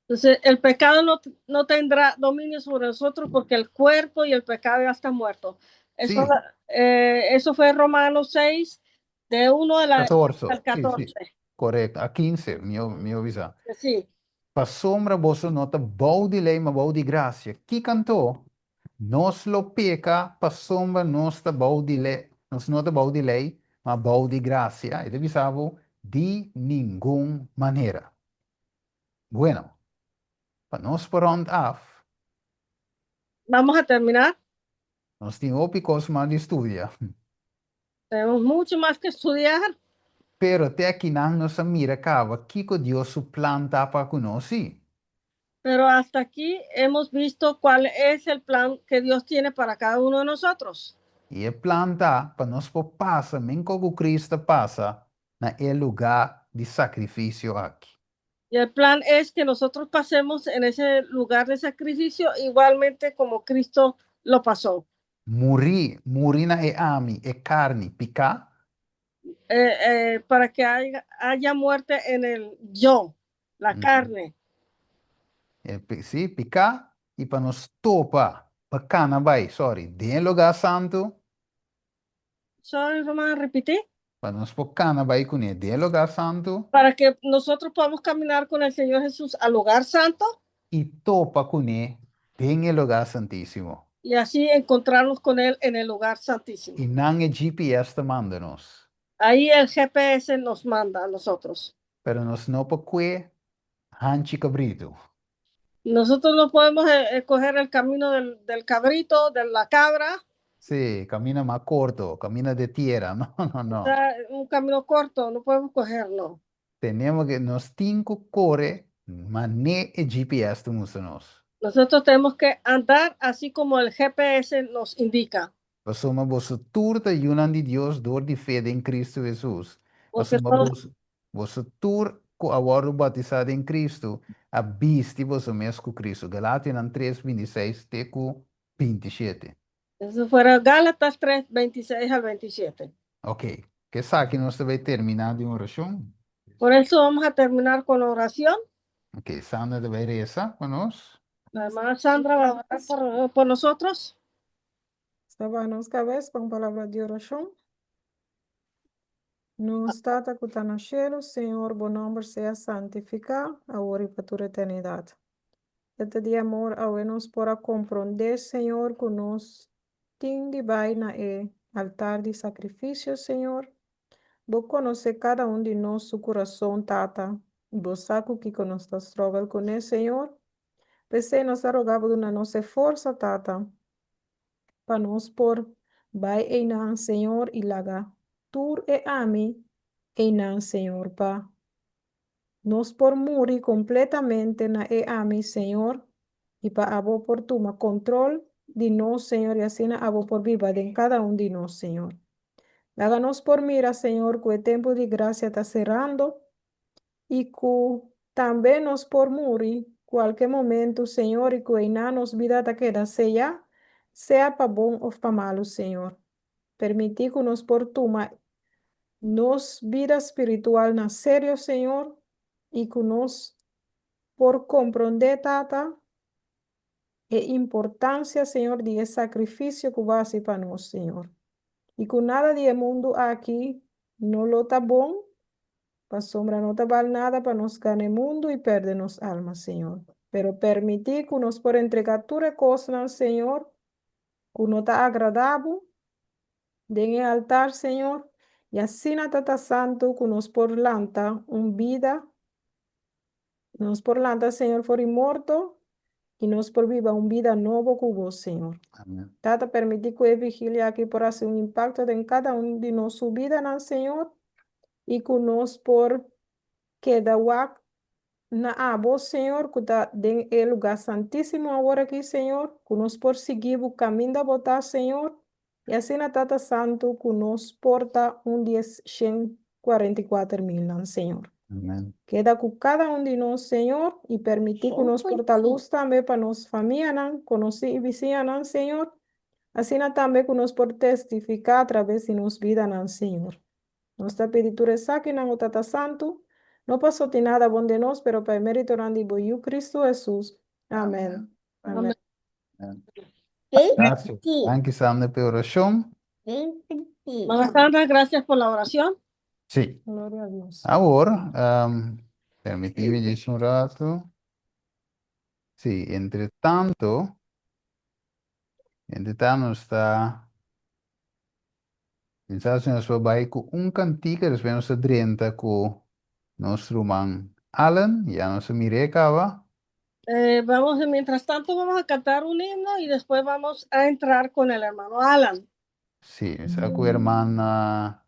Entonces, el pecado no, no tendrá dominio sobre nosotros porque el cuerpo y el pecado ya están muertos. Eso, eso fue Romanos 6, de 1 14. al 14. Sí. Korekto, a 15, mi a bisa. Sí. Pasombra boso no ta bou di lei, ma bou di grasia. Kiko anto? Nos lo peka pasombra nos ta bou di lei, nos no ta bou di lei, ma bou di grasia. E ta bisa bo di ningun manera. Bueno, pa nos por rond af, Vamos a terminar. Nos tin hopi kos mas di studia. Tenemos mucho más que estudiar. Pero te akinan nos a mira kaba kiko Dios su plan ta pa ku nos, sí. Pero hasta aquí hemos visto cuál es el plan que Dios tiene para cada uno de nosotros. I e plan ta pa nos por pasa, meskos ku Kristu a pasa, na e lugá di sakrifisio aki. Y el plan es que nosotros pasemos en ese lugar de sacrificio igualmente como Cristo lo pasó. Muri, muri na e ami, e karni, piká. Para que haya muerte en el yo, la carne. Sí, piká i pa nos topa, pa kana bai, sorry, den lugá santu. Sorry, Román, repetí. Pa nos por kana bai kuné, den lugá santu. Para que nosotros podamos caminar con el Señor Jesús al lugar santo. I topa kuné den lugá santísimo. Y así encontrarnos con Él en el lugar santísimo. Einan e GPS ta manda nos. Ahí el GPS nos manda a nosotros. Pero nos no por kue hanch'i kabritu. Nosotros no podemos coger el camino del cabrito, de la cabra. Sí, kaminda mas korto, kaminda di tera. No, no, no. O sea, un camino corto, no podemos cogerlo. Tenemos que, nos tin ku kore, manera e GPS ta mustra nos. Nosotros tenemos que andar así como el GPS nos indica. Pasobra boso tur ta yunan di Dios dor di fe den Kristu Hesus. Porque Pasobra todos, boso tur ku a wòrdu batisá den Kristu, a bisti boso mes ku Kristu. Galationan 3, 26 te ku 27. Eso fuera Gálatas 3, 26 al 27. Ok, ku esaki nos ta bai terminá ku orashon. Por eso vamos a terminar con oración. Ok, Sandra ta bai resa ku nos. La hermana Sandra va a orar por nosotros. Ta baha nos kabes pa un palabra di orashon. Nos Tata ku ta na shelu, Señor, bo nòmber sea santifiká, awor i pa tur eternidat. Tata di amor, awe nos por a komprondé, Señor, ku nos tin di bai na e altar di sakrifisio, Señor. Bo konosé kada un di nos su kurason, Tata, i bo sa ku kiko nos ta struggle kuné, Señor. P'esei nos ta roga bo duna nos e forsa, Tata, pa nos por bai einan, Señor, i laga tur e ami einan, Señor, pa nos por muri kompletamente na e ami, Señor, i pa abo por tuma kontrol di nos, Señor, i asina abo por biba den kada un di nos, Señor. Laga nos por mira, Señor, ku e tempu di grasia ta serando i ku tambe nos por muri kualke momentu, Señor, i ku einan nos bida ta keda seyá, sea pa bon òf pa malu, Señor. Permití ku nos por tuma nos bida spiritual na serio, Señor, i ku nos por komprondé, Tata, e importansia, Señor, di e sakrifisio ku bo a hasi pa nos, Señor. I ku nada di e mundu aki no lo ta bon, pasobra no ta bal nada pa nos gana e mundu i pèrdè nos alma, Señor. Pero permití ku nos por entregá tur e kosnan, Señor, ku no ta agradá bo, den e altar, Señor, i asina, Tata Santu, ku nos por lanta un bida, nos por lanta, Señor, for di morto, i nos por biba un bida nobo ku bo, Señor. Amèn. Tata, permití ku e vigilia aki por hasi un impakto den kada un di nos su bidanan, Señor, i ku nos por keda wak na abo, Señor, ku ta den e lugá santísimo awor aki, Señor, ku nos por sigui bo kaminda bo ta, Señor, i asina, Tata Santu, ku nos por ta un di e 144 milnan, Señor. Amèn. Keda ku kada un di nos, Señor, i permití ku nos por ta lus tambe pa nos famianan, konosí i bisiñanan, Señor. Asina tambe ku nos por testifiká atraves di nos bidanan, Señor. Nos ta pidi tur esakinan, o Tata Santu, no paso tin nada bon den nos, pero pa e méritonan di bo Yu Kristu Hesus. Amèn. Amèn. Gracias. Danki, Sandra, pa e orashon. Hermana Sandra, gracias por la oración. Sí. Gloria a Dios. Awor, permití mi djis un ratu. Sí, entre tanto, entre tanto nos ta pensa si nos por bai ku un kantika, despues nos ta drenta ku nos ruman Allen, ya nos a mir'é kaba. Vamos, mientras tanto vamos a cantar un himno y después vamos a entrar con el hermano Alan. Sí, mi sa ku hermana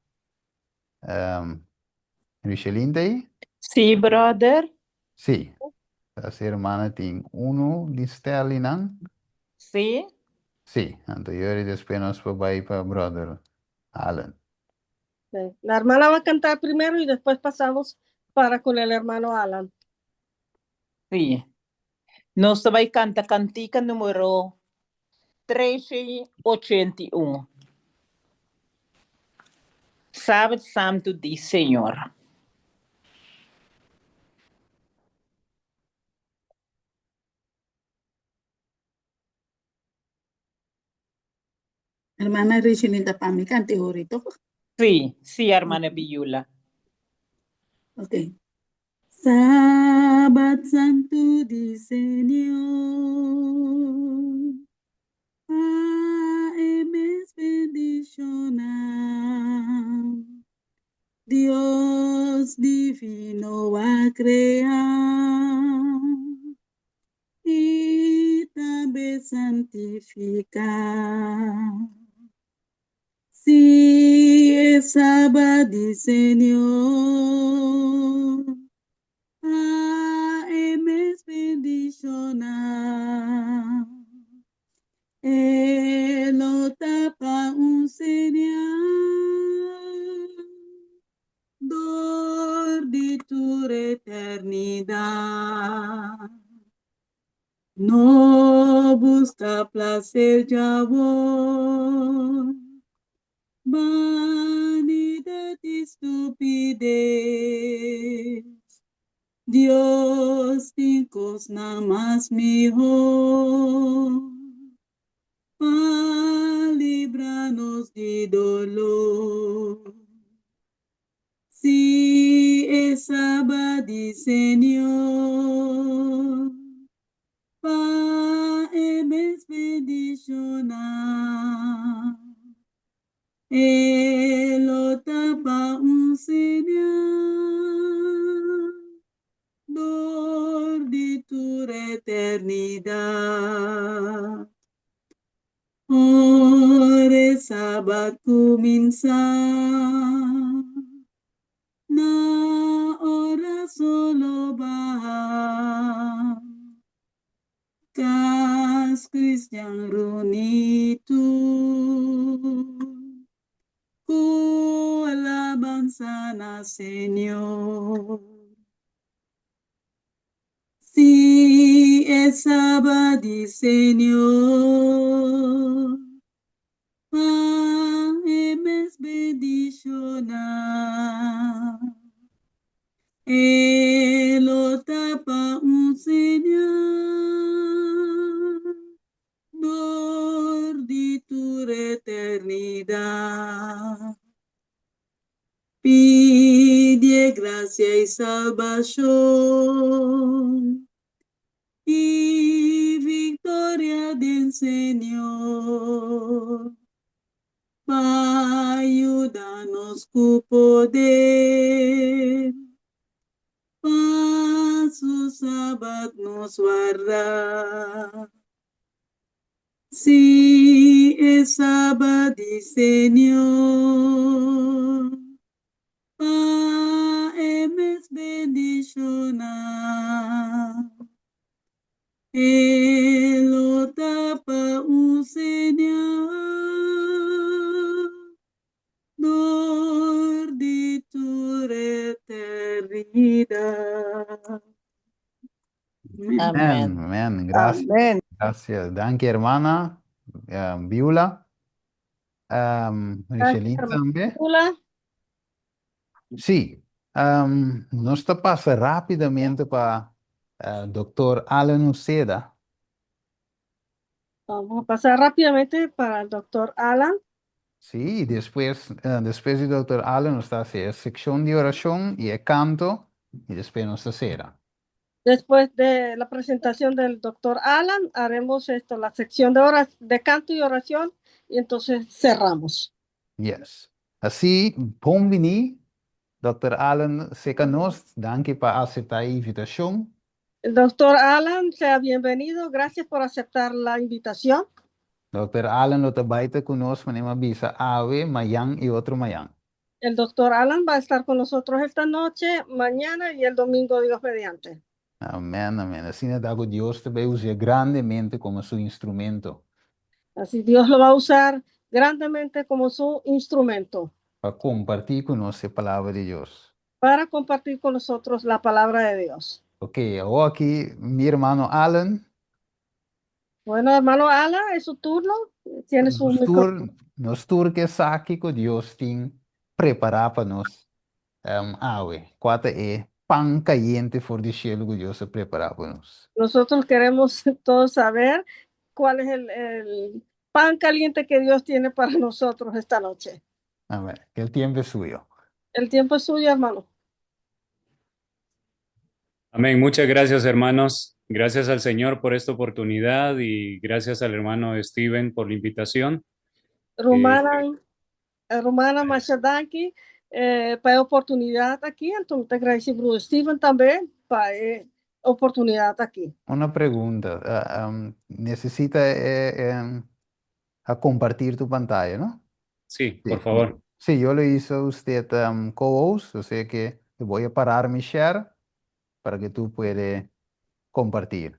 Richeline ta ei? Sí, brother. Sí. Sa hermana tin unu di Stellynan. Sí. Sí, anto yori despues nos por bai pa brother Alan. Sí. La hermana va a cantar primero y después pasamos para con el hermano Alan. Sí. Nos ta bai kanta kantika numero 381. Sabat Santu di Señor. Hermana Richelin ta pa mi kant'e ori toch? Sí, sí, hermana Biyula. Ok. Sabat santu di Señor, pa e mes bendishoná. Dios divino a krea i tambe santifiká. Sí, e sabat di Señor, pa e mes bendishoná. E lo ta pa un señal dor di tur eternidat. No buska plaser djawor, banidat i stupides. Dios tin kosnan mas mihó pa. luz di dolor. Si e Sabat di Señor, pa e mes bendishoná. E lo ta pa un señal dor di tur eternidat. Ora e Sabat kuminsá, na ora solo baha, kas kristian reuní tur, ku alabansa na Señor. Sí, e Sabat di Señor, pa e mes bendishoná. E lo ta pa un señal dor di tur eternidat. Pidie gracia i salbashon i victoria den Señor, pa yuda nos cu poder, pa su Sabat nos warda. Sí, e Sabat di Señor, pa e mes bendishoná. E lo ta pa un señal dor di tur eternidat. Amén. Amén. Gracias. Amén. Gracias. Danki, hermana Beulah. Richeline hermana tambe. Beulah. Sí. Nos ta pasa rápidamente pa Doctor Alan Uceda. Vamos a pasar rápidamente para el doctor Alan. Sí, i despues, despues di Doctor Alan nos ta hasi e sekshon di orashon i e kanto i despues nos ta sera. Después de la presentación del doctor Alan, haremos esto, la sección de, oras, de canto y oración, y entonces cerramos. Yes. Así, bon bini, Doctor Alan serka nos. Danki pa aseptá e invitashon. El doctor Alan, sea bienvenido. Gracias por aceptar la invitación. Doctor Alan lo ta bai ta ku nos, manera mi a bisa, awe, mayan i otro mayan. El doctor Alan va a estar con nosotros esta noche, mañana y el domingo, Dios mediante. Amèn, amèn. Asina ta ku Dios ta bai us'é grandemente komo su instrumento. Así Dios lo va a usar grandemente como su instrumento. Pa kompartí ku nos e Palabra di Dios. Para compartir con nosotros la palabra de Dios. Ok, awor aki mi hermano Alan. Bueno, hermano Alan, es su turno. Tiene su Nos micrófono. tur, nos tur ke sa kiko Dios tin prepará pa nos awe. Kua ta e pan kayente for di shelu ku Dios a prepará pa nos? Nosotros queremos todos saber cuál es el pan caliente que Dios tiene para nosotros esta noche. Amén. Que el tiempo es suyo. El tiempo es suyo, hermano. Amén. Muchas gracias, hermanos. Gracias al Señor por esta oportunidad y gracias al hermano Steven por la invitación. Rumannan, rumannan masha danki pa e oportunidat aki. Anto mi ta gradisí broeder Steven tambe pa e oportunidat aki. Una pregunta. Necesita a compartir tu pantalla, no? Sí, por favor. Sí, yo lo hice usted co-host, o sea que voy a parar mi share para que tú puedas compartir.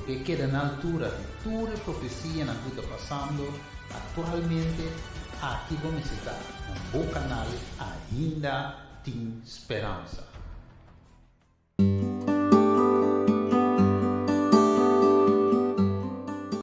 bo ke keda na altura di tur e profesianan ku ta pasando aktualmente, aki bo mester ta na bo kanal Ainda Tin Speransa.